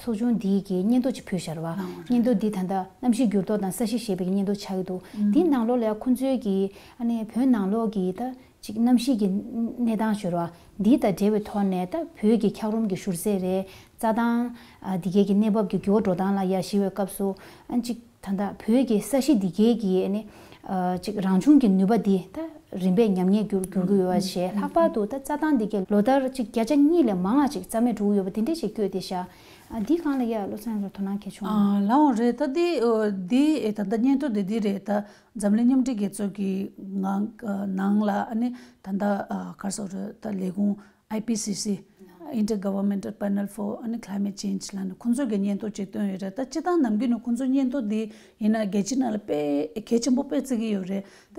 ཚོགས་ཆུང་འདིའི་གི་སྙན་ཐོ་ཅིག་ཕུལ་བཞག་རེད་བ། སྙན་ཐོ་འདི་ད་ལྟ་གནམ་གཤིས་འགྱུར་ལྡོག་དང་ས་གཤིས་ཞེས་པའི་གི་སྙན་ཐོ་ཆགས་ཀྱི་འདུག་འདིའི་ནང་ལོགས་ལ་ཡ་ཁོང་ཚོའི་གི་ཨ་ནི་བོད་ནང་ལོགས་ཀྱི་ད་ཅིག་གནམ་གཤིས་ཀྱི་གནས་སྟངས་ཤོར་བ་འདི་དང་འབྲེལ་བའི་ཐོག་ནས་ད་བོད་ཀྱི་འཁྱགས་རོམ་གྱི་བཞུར་ཟས་རེད། རྩྭ་ཐང་ཨ་འདི་གའི་གི་གནས་བབ་ཀྱི་འགྱུར་བ་འགྲོ་སྟངས་ལ་ཡ་གཞིགས་པའི་སྐབས་སུ་ཨ་ཅིག་ད་ལྟ་བོད་ཀྱི་ས་གཞི་འདི་གའི་གི་ཨ་ནི་ཨ་ཅིག་རང་བྱུང་གི་ནུས་པ་འདི་ད་རིམ་པས་ཉམས་ཉེས་འགྱུར་འགྱུར་གྱི་ཡོད་པ་བྱས། ལྷག་པར་དུ་ད་རྩྭ་ཐང་འདི་གའི་ལོ་ལྟར་ཅིག་བརྒྱ་ཆ་གཉིས་ལས་མང་བ་ཅིག་རྩ་མེད་འགྲོ་གི་ཡོད་པ་འདི་འདྲ་ཞིག་བཀོད་དེ་བཞག་ཨ་འདི་སྒང་ལ་ཡ་བློ་བཟང་ལགས་དོ་སྣང་གལ་བྱུང་། ཨ་ལའོ་རེད། ད་འདི་འདི་ད་ལྟ་སྙན་ཐོ་འདི་འདི་རེད། ད་འཛམ་གླིང་མཉམ་འབྲེལ་རྒྱལ་ཚོགས་ཀྱི་ནང་ནང་ལ་ཨ་ནི་ད་ལྟ་ག་རེ་ཟེར་དགོས་རེད། ད་ལས་ཁུངས་ཨའི་པི་སི་སི་Intergovernmental Panel for ཨ་ནི་Climate Change ལབ་ནས་ཁོང་ཚོས་ཀྱི་སྙན་ཐོ་ཅིག་བཏོན་ཡོད་རེད། ད་སྤྱིར་བཏང་ནམ་རྒྱུན་ནས་ཁོང་ཚོ་སྙན་ཐོ་འདི་ཡིན་ན་རྒྱལ་སྤྱིའི་ནང་ལ་དཔེ་གལ་ཆེན་པོ་དཔེ་བརྩི་གི་ཡོད་རེད། ད་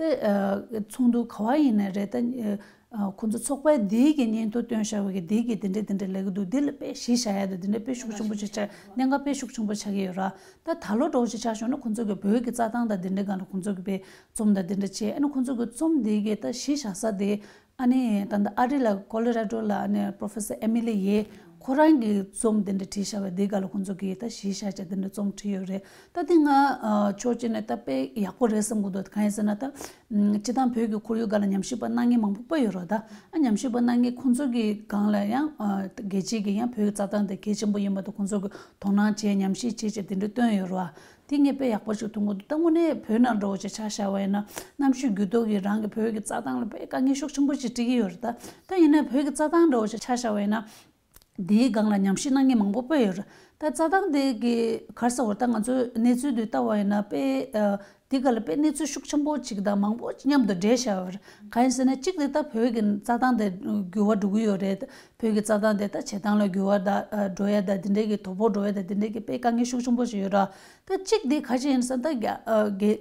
ཚོགས་འདུ་ག་བ་ཡིན་ནའི་རེད། ད་ཁོང་ཚོ་ཚོགས་པ་འདིའི་གི་སྙན་ཐོ་བཏོན་བཞག་པའི་གི་འདིའི་གི་དེ་འདྲ་དེ་འདྲ་ལབ་ཀྱི་འདུག་འདི་ལ་དཔེ་གཞི་བཞག་ཡ་དང་དེ་འདྲ་དཔེ་ཤུགས་ཆེན་པོ་ཅིག་ཆགས། གནད་འགག་དཔེ་ཤུགས་ཆེན་པོ་ཆགས་ཀྱི་ཡོད་རེད། ད་ད་ལོ་འདྲ་བོ་ཞིག་ཆ་བཞག་ན་ཁོང་ཚོ་གི་བོད་ཀྱི་རྩྭ་ཐང་དང་དེ་འདྲའི་སྒང་ལ་ཁོང་ཚོ་གི་དཔེ་རྩོམ་དང་དེ་འདྲ་བྱས། ཨ་ནི་ཁོང་ཚོ་གི་རྩོམ་འདི་གའི་ད་གཞི་བཞག་ས་དེ་ཨ་ནི་ད་ལྟ་ཨ་རི་ལ་ཀོ་ལོ་ར་ཌོ་ལ་ཨ་ནི་Professor Emily Yeh ཁོ་རང་གི་རྩོམ་དེ་འདྲ་བྲིས་བཞག་པ་འདི་ག་ལ་ཁོང་ཚོ་གི་ད་གཞི་བཞག་བྱས་དེ་འདྲ་རྩོམ་བྲིས་ཡོད་རེད། ད་དེ་ང་ཕྱོགས་གཅིག་ནས་ད་དཔེ་ཡག་པོ་རེད་བསམ་གྱི་འདུག་གང་ཡིན་ཟེར་ན་ད་སྤྱིར་བཏང་བོད་ཀྱི་ཁོར་ཡུག་སྒང་ལ་ཉམས་ཞིབ་པ་གནང་མཁན་མང་པོ་དཔེ་ཡོད་རེད། ད་ཨ་ཉམས་ཞིབ་པ་གནང་མཁན་ཁོང་ཚོ་གི་སྒང་ལ་ཡང་རྒྱལ་སྤྱིའི་གི་ཡང་བོད་ཀྱི་རྩྭ་ཐང་དེ་གལ་ཆེན་པོ་ཡིན་པ་དང་ཁོང་ཚོ་གི་དོ་སྣང་བྱས་ཉམས་ཞིབ་བྱས་བྱས་དེ་འདྲ་བཏོན་ཡོད་རེད་བ། དེ་ངས་དཔེ་ཡག་པོ་ཞིག་མཐོང་གི་འདུག་ད་དངོས་གནས་བོད་ནང་འདྲ་བོ་ཞིག་ཆ་བཞག་པ་ཡིན་ན་གནམ་གཤིས་འགྱུར་ལྡོག་གིས་རང་གི་བོད་ཀྱི་རྩྭ་ཐང་ལ་དཔེ་དཀའ་ངལ་ཤུགས་ཆེན་པོ་ཞིག་འཕྲད་ཀྱི་ཡོད་རེད། ད་ད་ཡིན་ན་བོད་ཀྱི་རྩྭ་ཐང་འདྲ་བོ་ཞིག་ཆ་བཞག་པ་ཡིན་ན་དེའི་སྒང་ལ་ཉམས་ཞིབ་གནང་མཁན་མང་པོ་དཔེ་ཡོད་རེད། ད་རྩྭ་ཐང་དེ་གི་ག་རེ་ཟེར་དགོས་རེད། ད་ང་ཚོས་གནས་ཚུལ་འདི་ལྟ་བ་ཡིན་ན་དཔེ་ཨ་དེ་ག་ལ་དཔེ་གནས་ཚུལ་ཤུགས་ཆེན་པོ་ཅིག་དང་མང་པོ་མཉམ་དུ་འདྲེས་བཞག་ཡོད་རེད། གང་ཡིན་ཟེར་ན་གཅིག་དེ་ད་བོད་ཀྱི་རྩྭ་ཐང་དེ་འགྱུར་བ་འགྲོ་གི་ཡོད་རེད། བོད་ཀྱི་རྩྭ་ཐང་དེ་ད་བྱེ་ཐང་ལ་འགྱུར་བ་དང་འགྲོ་ཡ་དང་དེ་འདྲའི་གི་དོ་ཕོག་འགྲོ་ཡ་དང་དེ་འདྲའི་གི་དཔེ་དཀའ་ངལ་ཤུགས་ཆེན་པོ་ཞིག་ཡོད་ར། ད་གཅིག་དེ་ག་ཅི་ཡིན་ཟེར་ན་ད་རྒྱ་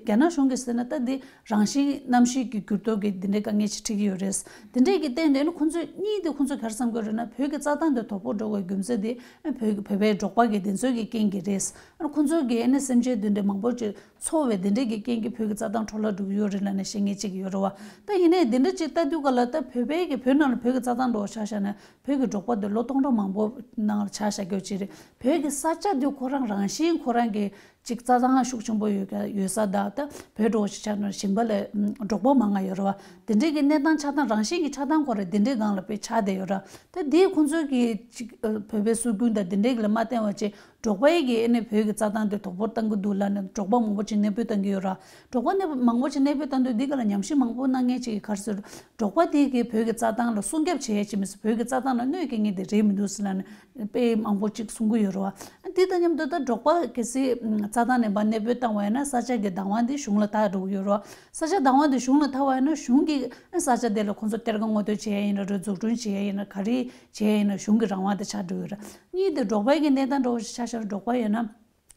རྒྱ་ནག་གཞུང་གིས་ཟེར་ན་ད་དེ་རང་བཞིན་གནམ་གཤིས་ཀྱི་འགྱུར་ལྡོག་གི་དེ་འདྲའི་དཀའ་ངལ་ཞིག་འཕྲད་ཀྱི་ཡོད་རེད། དེ་འདྲའི་གི་སྟེང་དེ་ནི་ཁོང་ཚོས་གཉིས་དེ་ཁོང་ཚོས་ག་རེ་བསམ་གྱི་ཡོད་རེད་ན་བོད་ཀྱི་རྩྭ་ཐང་དེ་དོ་ཕོག་འགྲོ་བའི་རྒྱུ་མཚན་དེ་བོད་ཀྱི་བོད་པའི་འབྲོག་པ་གི་དེ་ཚོའི་གི་རྐྱེན་གྱིས་རེད། ཁོང་ཚོ་གི་ཨ་ནི་སེམས་ཅན་དེ་འདྲའི་མང་པོ་ཅིག་འཚོ་བའི་དེ་འདྲའི་གི་རྐྱེན་གྱིས་བོད་ཀྱི་རྩྭ་ཐང་འཕྲོ་བརླག་འགྲོ་གི་ཡོད་རེད་ལབ་ནས་བཤད་མཁན་གཅིག་ཡོད་རེད་བ། ད་ཡིན་ནའི་དེ་འདྲ་ཅིག་ལྟ་དུས་ག་ལ་ད་བོད་པའི་གི་བོད་ནང་ལ་བོད་ཀྱི་རྩྭ་ཐང་འདྲ་བོ་ཆ་བཞག་ན་བོད་ཀྱི་འབྲོག་པ་དེ་ལོ་སྟོང་ཕྲག་མང་པོ་ནང་ལ་ཆ་བཞག་རྒྱུ་ཅིག་རེད། བོད་ཀྱི་ས་ཆ་དེ་ཁོ་རང་རང་བཞིན་ཁོ་རང་གི་ཅིག་རྩྭ་ཐང་ཤུགས་ཆེན་པོ་ཡོད་ཀྱ་ཡོད་ས་དང་ད་བོད་འདྲ་བོ་ཞིག་ཆགས་ན་ཞིང་པ་ལས་འབྲོག་པ་མང་ང་ཡོད་རེད་བ། དེ་འདྲའི་གི་གནས་སྟངས་ཆགས་སྟངས་རང་བཞིན་གྱི་ཆགས་སྟངས་ཁོ་རང་དེ་འདྲའི་སྒང་ལ་དཔེ་ཆགས་བསྡད་ཡོད་ར། ད་དེ་ཁོང་ཚོའི་གི་ཅིག་བོད་པའི་སྲོལ་རྒྱུན་དང་དེ་འདྲའི་གི་ལ་མ་བརྟེན་པ་ཅིག་འབྲོག་པའི་གི་ཨ་ནི་བོད་ཀྱི་རྩྭ་ཐང་དེ་དོ་ཕོག་བཏང་གི་འདུག་ལབ་ནས་འབྲོག་པ་མང་པོ་ཅིག་གནས་སྤོས་བཏང་གི་ཡོད་ར། འབྲོག་པ་གནས་མང་པོ་ཅིག་གནས་སྤོས་བཏང་དུས་འདི་ག་ལ་ཉམས་ཞིབ་མང་པོ་གནང་མཁན་ཅིག་གིས་ག་རེ་ཟེར། འབྲོག་པ་དེ་གིས་བོད་ཀྱི་རྩྭ་ཐང་ལ་སྲུང་སྐྱོབ་བྱེད་ཡས་ཅིག་མི་སྲིད། བོད་ཀྱི་རྩྭ་ཐང་ལ་གནོད་སྐྱེལ་མཁན་དེ་རེད་མི་འདུག་ཟེར་ལབ་ནས་དཔེ་མང་པོ་ཅིག་གསུང་གི་ཡོད་ར་བ། འདི་དང་མཉམ་དུ་ད་འབྲོག་པ་གལ་སྲིད་རྩྭ་ཐང་ནས་ཕར་གནས་སྤོས་བཏང་བ་ཡིན་ན་ས་ཆ་གི་བདག་དབང་དེ་གཞུང་ལ་བཏགས་འགྲོ་གི་ཡོད་ར་བ། ས་ཆ་བདག་དབང་དེ་གཞུང་ལ་བཏགས་པ་ཡིན་ན་གཞུང་གིས་ས་ཆ་དེ་ལ་ཁོང་ཚོ་གཏེར་ཁ་སྔོག་འདོན་བྱེད་ཡས་ཡིན་ན་རེད། འཛུགས་སྐྲུན་བྱེད་ཡས་ཡིན་ན་ག་རེ་བྱེད་ཡས་ཡིན་ན་གཞུང་གི་རང་དབང་དེ་ཆགས་འགྲོ་གི་ཡོད་ར། གཉིས་དེ་འབྲོག་པའི་གི་གནས་སྟངས་འདྲ་བོ་ཞིག་ཆ་བཞག་ན་འབྲོག་པ་ཡིན་ན།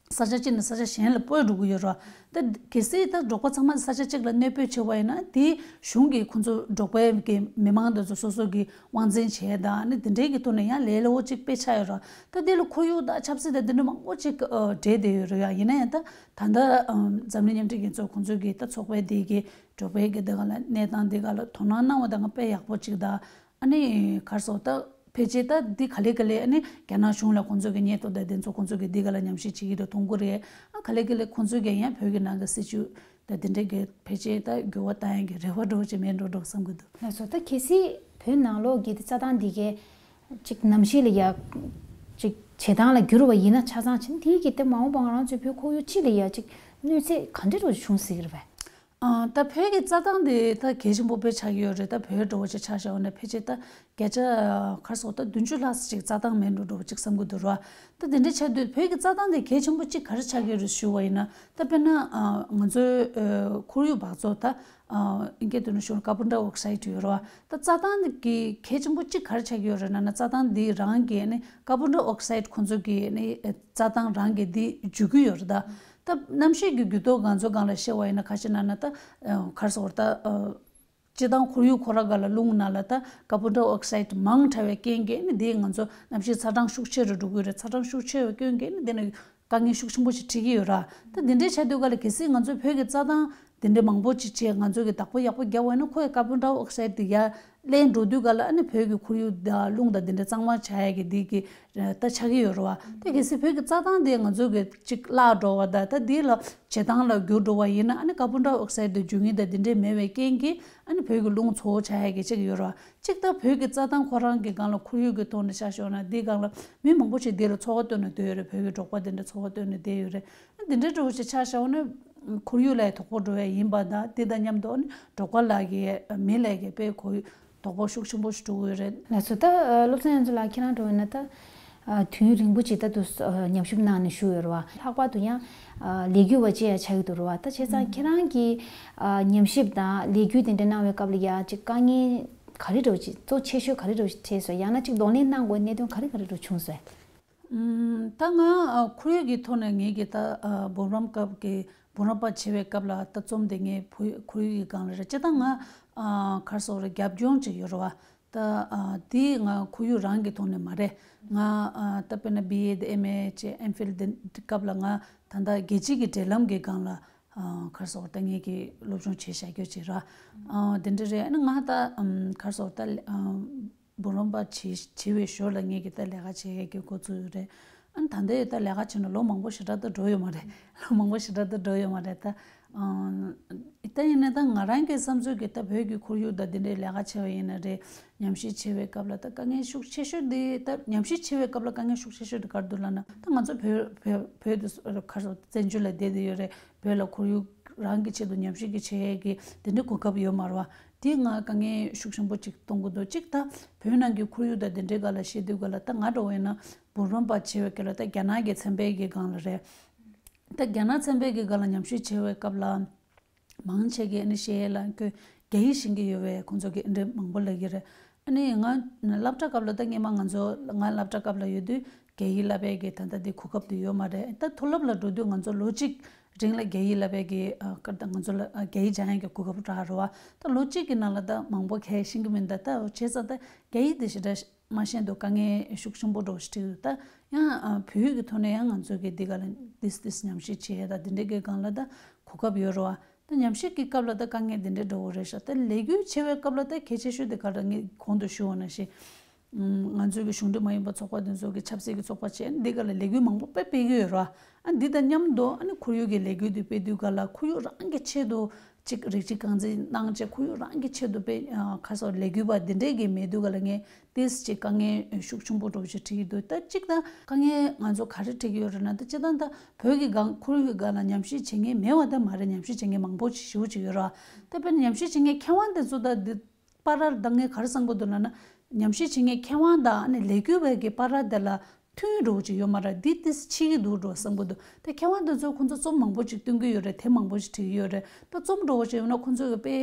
ས་ཆ་གཅིག་ནས་ས་ཆ་གཞན་ལ་སྤོས་འགྲོ་གི་ཡོད་རེད། ད་གལ་སྲིད་ད་འབྲོག་པ་ཚང་མ་ས་ཆ་གཅིག་ལ་གནས་སྤོས་བྱས་པ་ཡིན་ན་དེ་གཞུང་གིས་ཁོང་ཚོ་འབྲོག་པའི་གི་མི་མང་དེ་ཚོ་སོ་སོ་གི་དབང་འཛིན་བྱས་དང་ཨ་ནི་དེ་འདྲའི་གི་ཐོག་ནས་ཡང་ལས་སླ་བོ་གཅིག་དཔེ་ཆགས་ཡོད་རེད། ད་དེ་ལ་ཁོར་ཡུག་དང་ཆབ་སྲིད་དང་དེ་འདྲ་མང་པོ་གཅིག་འབྲེལ་བསྡད་ཡོད་རེད་ཡ། ཡིན་ན་ཡང་ད་ད་ལྟ་འཛམ་གླིང་མཉམ་འབྲེལ་རྒྱལ་ཚོགས་ཁོང་ཚོ་གི་ད་ཚོགས་པ་དེ་གི་འབྲོག་པའི་གི་དེ་ག་ལ་གནས་སྟངས་དེ་ག་ལ་དོ་སྣང་གནང་བ་དང་དཔེ་ཡག་པོ་གཅིག་དང་། ཨ་ནི་ག་རེ་ཟེར་ད་ཕལ་ཆེར་ད་འདི་ག་ལེ་ག་ལེ་ཨ་ནི་རྒྱ་ནག་གཞུང་ལ་ཁོང་ཚོ་གི་སྙན་ཐོ་དང་དེ་ཚོ་ཁོང་ཚོ་གི་འདི་ག་ལ་ཉམས་ཞིབ་བྱེད་ཀྱི་འདུག་མཐོང་གི་རེད། ཨ་ག་ལེ་ག་ལེ་ཁོང་ཚོ་གི་ཡང་བོད་ཀྱི་ནང་གི་སྲིད་བྱུས་དང་དེ་འདྲའི་གི་ཕལ་ཆེར་ད་འགྱུར་བ་གཏང་ཡག་གི་རེ་བ་འདྲ་བོ་ཅིག་མེད་འགྲོ་འགྲོ་བསམ་གི་འདུག་ལགས་སོ། ད་གལ་སྲིད་བོད་ནང་ལོགས་ཀྱི་རྩྭ་ཐང་འདི་གའི་ཅིག་གནམ་གཤིས་ལ་ཡ་ཅིག་བྱེ་ཐང་ལ་འགྱུར་བ་ཡིན་ན་ཆ་ཚང་ཕྱིན་དེའི་གི་དེ་མ་འོངས་པ་ང་རང་ཚོའི་བོད་ཁོར་ཡུག་སྤྱི་ལ་ཡ་ཅིག་གནོད་འཚེ་ག་འདྲ་འདྲ་བོ་ཅིག་བྱུང་སྲིད་ཀྱི་རེད་པས། ཨ། ད་བོད་ཀྱི་རྩྭ་ཐང་དེ་ད་གལ་ཆེན་པོ་དཔེ་ཆགས་ཀྱི་ཡོད་རེད། ད་བོད་འདྲ་བོ་ཅིག་ཆ་བཞག་ན་ཕལ་ཆེར་ད་བརྒྱ་ཆ་ག་རེ་ཟེར་ད་བདུན་ཅུ་ལྷག་ཙམ་ཅིག་རྩྭ་ཐང་མེད་འགྲོ་འདྲ་བོ་ཅིག་བསམ་གྱི་འདུག་ར། ད་དེ་འདྲ་ཆགས་དུས་བོད་ཀྱི་རྩྭ་ཐང་དེ་གལ་ཆེན་པོ་གཅིག་ག་རེ་ཆགས་ཀྱི་ཡོད་རེད་ཞུ་བ་ཡིན་ན། ད་དཔེར་ན་ཨ་ང་ཚོའི་ཨ་ཁོར་ཡུག་འབག་བཙོག་ད་ཨ་ཨིན་སྐད་དུ་ནི་ཞུ་ན་ཀར་བོན་ཌའི་ཨོག་སའིཌ་ཡོད་རེད་བ། ད་རྩྭ་ཐང་གི་གལ་ཆེན་པོ་གཅིག་ག་རེ་ཆགས་ཀྱི་ཡོད་རེད་ན་ན་རྩྭ་ཐང་འདི་རང་གི་ནི་ཀར་བོན་ཌའི་ཨོག་སའིཌ་ཁོང་ཚོ་གི་ནི་རྩྭ་ཐང་རང་གི་འདི་འཇུ་གི་ཡོད་རེད་ད། ད་གནམ་གཤིས་ཀྱི་འགྱུར་ལྡོག་ང་ཚོ་སྒང་ལ་བཤད་པ་ཡིན་ན་ཁ་ཤས་ན་ན་ད་ག་རེ་ཟེར་ད། སྤྱིར་བཏང་ཁོར་ཡུག་ཁོ་རང་སྒང་ལ་རླུང་ནང་ལ་ད་ཀར་བོན་ཌའི་ཨོག་སའིཌ་མང་དྲགས་པའི་རྐྱེན་གྱིས་ནི་འདིས་ང་ཚོ་གནམ་གཤིས་ཚ་གྲང་ཤུགས་ཆེ་རུ་འགྲོ་གི་ཡོད་རེད། ཚ་གྲང་ཤུགས་ཆེ་བའི་སྐྱོན་གྱིས་ནི་འདི་ནི་དཀའ་ངལ་ཤུགས་ཆེན་པོ་ཞིག་འཕྲད་ཀྱི་ཡོད་ར། ད་འདི་འདྲའི་ཆགས་དུས་སྒང་ལ་གལ་སྲིད་ང་ཚོས་བོད་ཀྱི་རྩྭ་ཐང་འདི་འདྲའི་མང་པོ་ཅིག་བྱས་ང་ཚོ་གི་བདག་པོ་ཡག་པོ་བརྒྱབ་པ་ཡིན་ན་ཁོ་ཡི་ཀར་བོན་ཌའི་ཨོག་སའིཌ་འདི་ཡར་ལེན་འགྲོ་དུས་སྒང་ལ་ཨ་ནི་བོད་ཀྱི་ཁོར་ཡུག་དང་རླུང་དང་འདི་འདྲའི་གཙང་མ་ཆགས་ཡ་གི་འདི་གི་ད་ཆགས་ཀྱི་ཡོད་རེད་བ། ད་གལ་སྲིད་བོད་ཀྱི་རྩྭ་ཐང་དེ་ང་ཚོ་གི་ཅིག་བརླག་འགྲོ་བ་དང་ད་དེ་ལ་བྱེ་ཐང་ལ་འགྱུར་འགྲོ་བ་ཡིན་ན་ཨ་ནི་ཀར་བོན་ཌའི་ཨོག་སའིཌ་དེ་འཇུ་མཁན་དང་དེ་འདྲའི་མེད་པའི་རྐྱེན་གྱིས་ཨ་ནི་བོད་ཀྱི་རླུང་བཙོག་པོ་ཆགས་ཡ་གི་ཅིག་ཡོད་རེད་བ། ཅིག་ད་བོད་ཀྱི་རྩྭ་ཐང་ཁོ་རང་གི་སྒང་ལ་ཁོར་ཡུག་གི་ཐོག་ནས་ཆ་བཞག་ན་འདི་སྒང་ལ་མི་མང་པོ་ཞིག་འདི་ལ་འཚོ་བ་བཏོན་ནས་སྡོད་ཡོད་རེད། བོད་ཀྱི་འབྲོག་པ་དེ་འདྲ་འཚོ་བ་བཏོན་ནས་བསྡད་ཡོད་རེད། ཨ་འདི་འདྲའི་འདྲ་བོ་ཞིག་ཆ་བཞག་ན་ཁོར་ཡུག་ལ་དོ་ཕོག་འགྲོ་བ་ཡིན་པ་དང་དེ་དང་མཉམ་དུ་ཨ་ནི་འབྲོག་པ་ལ་གི་མི་ལ་གི་དཔེ་ཁོར་ཡུག་དོ་ཕོག་ཤུགས་ཆེན་པོ་ཞིག་འགྲོ་གི་ཡོད་རེད། ལགས་སོ། ད་སློབ་ཚན་ཡོངས་རྫོགས་ལ་ཁྱེད་རང་འགྲོ་བས་ན་ད་དུས་ཡུན་རིང་པོ་ཅིག་ད་དུ་ཉམས་ཞིབ་གནང་ནས་བཞུགས་ཡོད་རེད་བ། ལྷག་པར་དུ་ཡང་ལས་འགུལ་བ་བཅས་ཡང་ཆགས་ཀྱི་འདུག་རེད་བ། ད་བྱས་ཙང་ཁྱེད་རང་གི་ཉམས་ཞིབ་དང་ལས་འགུལ་དེ་འདྲ་གནང་བའི་སྐབས་ལ་ཡང་ཅིག་དཀའ་ངལ་ག་རེ་འདྲ་བོ་ཅིག་གཙོ་ཆེ་ཤོས་ག་རེ་འདྲ་བོ་ཞིག་འཕྲད་སོང་། ཡང་ན་ཅིག་གདོང་ལེན་གནང་དགོས་གནད་དོན་ག་རེ་ག་རེ་འདྲ་བོ་བྱུང་སོང་། ཨམ། ད་ང་ཨ་ཁོར་ཡུག་གི་ཐོག་ནས་ངེད་ཀྱི་ད་ཨ་འབུམ་རམས་སྐབས་ཀྱི་འབུམ་རམས་པ་བྱེད་པའི་སྐབས་ལ་ད་རྩོམ་དེ་ངས་ཕུ་ཁོར་ཡུག་གི་སྒང་ལ་རེད། སྤྱིར་བཏང་ང་ཨ་ག་རེ་ཟེར་རེད་རྒྱབ་ལྗོངས་ཅིག་ཡོད་རེད་བ། ད་ཨ་དེ་ང་ཁོར་ཡུག་རང་གི་ཐོག་ནས་མ་རེད། ང་ཨ་ད་དཔེར་ན་བི་ཨེ་དང་ཨེམ་ཨེ་བྱས་ཨེམ་ཕིལ་དེ་སྐབས་ལ་ང་ད་ལྟ་རྒྱལ་སྤྱི་གི་འབྲེལ་ལམ་གྱི་སྒང་ལ་ཨ་ག་རེ་ཟེར་རེད་ད་ངེད་ཀྱི་སློབ་སྦྱོང་བྱས་བཞག་རྒྱུ་ཅིག་ར། ཨ་དེ་འདྲ་རེད། ཨ་ནི་ང་ད་ཨམ་ག་རེ་ཟེར་རེད་ད་ཨ། འབུམ་རམས་པ་བྱེད་བྱེད་པའི་ཞོར་ལ་ངེད་ཀྱི་ད་ལས་ཀ་བྱེད་ཡས་ཀྱི་འགོ་བཙུགས་ཡོད་རེད། ཨ་ནི་ད་ལྟའི་ད་ལས་ཀ་བྱས་ནས་ལོ་མང་པོ་ཞེ་དྲག་ད་འགྲོ་ཡོད་མ་རེད། ལོ་མང་པོ་ཞེ་དྲག་ད་འགྲོ་ཡོད་མ་རེད་ད། ཨ་ད་ཡིན་ན་ད་ང་རང་གི་བསམ་ཚུལ་གྱི་ད་བོད་ཀྱི་ཁོར་ཡུག་དང་འདི་འདྲའི་ལས་ཀ་བྱས་པ་ཡིན་ན་རེད། ཉམས་ཞིབ་བྱེད་པའི་སྐབས་ལ་ད་དཀའ་ངལ་ཤུགས་ཆེ་ཤོས་འདི་ད་ཉམས་ཞིབ་བྱེད་པའི་སྐབས་ལ་དཀའ་ངལ་ཤུགས་ཆེ་ཤོས་འདི་ག་རེ་འདུག་ལབ་ན་ད་ང་ཚོ་བོད་བོད་བོད་དུ་ག་རེ་ཟེར་བཙན་བྱོལ་ལ་བསྡད་བསྡད་ཡོད་རེད། བོད་ལ་ཁོར་ཡུག་རང་གི་ཆེད་དུ་ཉམས་ཞིབ་ཀྱི་བྱེད་ཡས་ཀྱི་དེ་འདྲའི་གོ་སྐབས་ཡོད་མ་རེད་བ། དེ་ང་དཀའ་ངལ་ཤུགས་ཆེན་པོ་ཅིག་མཐོང་གི་འདུག་གཅིག་ད་བོད་ནང་གི་ཁོར་ཡུག་དང་དེ་འདྲའི་སྒང་ལ་བཤད་དུས་སྒང་ལ་ད་ང་འདྲ་བོ་ཡིན་ན་འབུམ་རམས་པ་བྱེད་པའི་སྐབས་ལ་ད་རྒྱ་ནག་གི་ཚན་པའི་གི་སྒང་ལ་རེད། ད་རྒྱ་ནག་ཚན་པའི་གི་སྒང་ལ་ཉམས་ཞིབ་བྱེད་པའི་སྐབས་ལ་མང་ཆེ་གི་ཨ་ནི་བཤད་ཡས་ལ་ཁོས་རྒྱ་ཡིག་ཤེས་ཀྱི་ཡོད་པས་ཁོང་ཚོ་གི་ཨ་འདྲ་མང་པོ་ལབ་ཀྱི་རེད། ཨ་ནི་ང་སློབ་གྲྭ་སྐབས་ལ་ད་སྔས་མ་ང་ཚོ་ང་སློབ་གྲྭ་སྐབས་ལ་ཡོད་དུས་རྒྱ་ཡིག་བསླབ་པའི་གི་ད་ལྟ་འདི་གོ་སྐབས་དེ་ཡོད་མ་རེད། ད་མཐོ་སློབ་ལ་འགྲོ་དུས་ང་ཚོ་ལོ་གཅིག་རིང་ལ་རྒྱ་ཡིག་བསླབ་པའི་གི་ཨ་སྐབས་ད་ང་ཚོ་ལ་ཨ་རྒྱ་ཡིག་སྦྱང་ཡག་གི་གོ་སྐབས་རག་རེད་བ། ད་ལོ་གཅིག་གི་ནང་ལ་ད་མང་པོ་གས་ཤེས་ཀྱི་མིན། ད་ད་བྱས་ཙང་ད་རྒྱ་ཡིག་དེ་ཞེ་དྲག་མ་ཤེས་འདུག་དཀའ་ངལ་ཤུགས་ཆེན་པོ་འདྲ་བོ་ཞིག་འཕྲད་ཀྱི་འདུག་ད་ཡང་ཨ་བོད་ཡིག་གི་ཐོག་ནས་ཡང་ང་ཚོ་གི་འདི་ག་ལ་ཏིས་ཏིས་ཉམས་ཞིབ་བྱེད་ཡ་ད་འདི་འདྲའི་གི་སྒང་ལ་ད་གོ་སྐབས་ཡོད་རེད་བ། ད་ཉམས་ཞིབ་ཀྱི་སྐབས་ལ་ད་དཀའ་ངལ་འདི་འདྲའི་འདྲ་བོ་རེད་ཤག་ད་ལས་འགུལ་བྱེད་པའི་སྐབས་ལ་ད་གལ་ཆེ་ཤོས་དེ་ག་རེ་ངས་གོང་དུ་ཞུས་པ་ནང་བཞིན། ང་ཚོའི་གི་གཞུང་འབྲེལ་མ་ཡིན་པ་ཚོགས་པ་དེ་ཚོ་གི་ཆབ་སྲིད་ཀྱི་ཚོགས་པ་བྱས་འདི་ག་ལ་ལས་འགུལ་མང་པོ་དཔེ་སྤེལ་གི་ཡོད་རེད་བ། ཨ་འདི་དང་མཉམ་དུ་ཨ་ནི་ཁོར་ཡུག་གི་ལས་འགུལ་དེ་སྤེལ་དུས་ག་ལ་ཁོར་ཡུག་རང་གི་ཆེད་དུ་གཅིག་རིགས་གཅིག་རྐང་འཛིན་གནང་བྱས་ཁོར་ཡུག་རང་གི་ཆེད་དུ་དཔེ་ཁ་སོགས་ལས་འགུལ་བ་འདི་འདྲས་ཀྱི་མེད་དུས་ག་ལ་ངས་ཏིས་ཅིག་དཀའ་ངལ་ཤུགས་ཆེན་པོ་འདྲ་བོ་ཞིག་འཕྲད་ཀྱི་འདུག་ད་གཅིག་ད་དཀའ་ངལ་ང་ཚོ་ག་རེ་འཕྲད་ཀྱི་ཡོད་རེད་ན། ད་སྤྱིར་བཏང་ད་བོད་ཀྱི་སྒང་ཁོར་ཡུག་གི་སྒང་ལ་ཉམས་ཞིབ་བྱེད་མཁན་མེད་པ་ད་མ་རེད། ཉམས་ཞིབ་བྱེད་མཁན་མང་པོ་ཞེ་པོ་ཅིག་ཡོད་རེད་བ། ད་དཔེར་ན་ཉམས་ཞིབ་བྱེད་མཁན་མཁས་དབང་དེ་ཚོ་ད་འདི་བར་ལ་ད་ངས་ག་རེ་བསམ་གྱི་འདུག་ལབ་ན། ཉམས་ཞིབ་བྱེད་མཁན་མཁས་དབང་དང་ཨ་ནི་ལས་འགུལ་བའི་གི་བར་དེ་ལ་མཐུན་འགྲོ་གི་ཡོད་མ་རེད། འདི་ཏིས་ཕྱི་གི་འདུག་འགྲོ་བསམ་གྱི་འདུག་དེ་མཁས་དབང་དེ་ཚོ་ཁོང་ཚོ་རྩོམ་མང་པོ་ཅིག་སྟོན་གྱི་ཡོད་རེད། དེབ་མང་པོ་ཅིག་བྲིས་ཀྱི་ཡོད་རེད། ད་རྩོམ་འགྲོ་བ་ཞིག་ཡོད་ན་ཁོང་ཚོ་གི་དཔེ་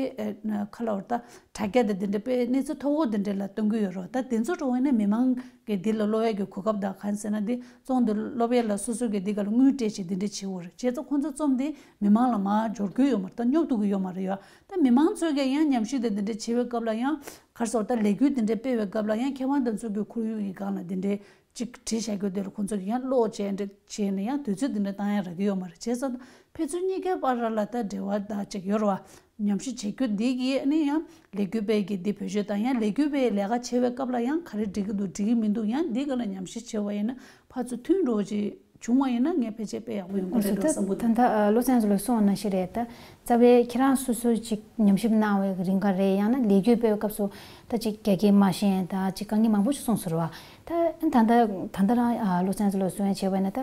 ཁ་ལ་བར་ད་དྲ་རྒྱ་དེ་འདི་འདྲ་དཔེ་གནས་ཚུལ་མཐོ་པོ་འདི་འདྲ་ལ་སྟོན་གྱི་ཡོད་རེད། ད་དེ་ཚོ་འགྲོ་བ་ཡིན་ན་མི་མང་གི་འདི་ལ་ཀློག་ཡས་ཀྱི་གོ་སྐབས་དང་གང་ཟེར་ན་འདི་རྩོམ་འདི་ཀློག་ཡས་ལ་སོ་སོ་གི་འདི་ག་ལ་དངུལ་སྤྲད་ཅིག་འདི་འདྲ་བྱེད་དགོས་རེད། བྱས་ཙང་ཁོང་ཚོ་རྩོམ་འདི་མི་མང་ལ་མར་འབྱོར་གྱི་ཡོད་མ་རེད། ད་སྙོབ་ཐུབ་ཀྱི་ཡོད་མ་རེད་ཡ། ད་མི་མང་ཚོས་ཀྱང་ཡང་ཉམས་ཞིབ་དེ་འདི་འདྲ་བྱེད་པའི་སྐབས་ལ་ཡང་ག་རེ་ཟེར་ད་ལས་འགུལ་འདི་འདྲ་སྤེལ་བའི་སྐབས་ལ་ཡང་མཁས་དབང་དེ་ཚོ་གི་ཁོར་ཡུག་གི་སྒང་ལ་འདི་འདྲ་ཅིག་བྲིས་བཞག་རྒྱུ་དེ་ལ་ཁོང་ཚོ་གི་ཡང་ཀློག་བྱས་འདྲ་བྱས་ནས་ཡང་དུས་ཚོད་འདི་འདྲ་བཏང་ཡ་རག་གི་ཡོད་མ་རེད། བྱས་ཙང་ཕན་ཚུན་གཉིས་ཀའི་བར་ལ་ད་འབྲེལ་བ་ད་ཅིག་ཡོད་རེད་བ། ཉམས་ཞིབ་བྱེད་རྒྱུ་འདི་གི་ཨ་ནི་ཡང་ལས་འགུལ་སྤེལ་གི་འདི་བེད་སྤྱོད་དང་ཡང་ལས་འགུལ་སྤེལ་ལས་ཀ་བྱེད་པའི་སྐབས་ལ་ཡང་ག་རེ་འགྲིག་གི་འདུག་འགྲིག་གི་མི་འདུག་ཡང་འདི་ག་ལ་ཉམས་ཞིབ་བྱེད་པ་ཡིན་ན་ཕར་ཚུར་མཐུན་འགྲོ་ཅིག་བྱུང་བ་ཡིན་ན་ངས་ཕལ་ཆེར་དཔེ་ཡག་པོ་ཡོང་གི་རེད་འགྲོ་བསམ་གི་འདུག་ད་ལྟ་བློ་བཟང་ལགས་གསུངས་པ་ནང་བཞིན་རེད། ད་རྩ་བའི་ཁྱེད་རང་སོ་སོ་ཅིག་ཉམས་ཞིབ་གནང་བའི་རིང་ག་རེད། ཡང་ན་ལས་འགུལ་སྤེལ་བའི་སྐབས་སུ་ད་ཅིག་རྒྱ་སྐད་མ་ཤེས་ད་ཅིག་དཀའ་ངལ་མང་པོ་ཞིག་གསུངས་སོང་རེད་བ། ད་ད་ད་ད་ལྟ་རང་བློ་བཟང་ལགས་གསུངས་ཡ་བྱས་པ་ཡིན་ན་ད་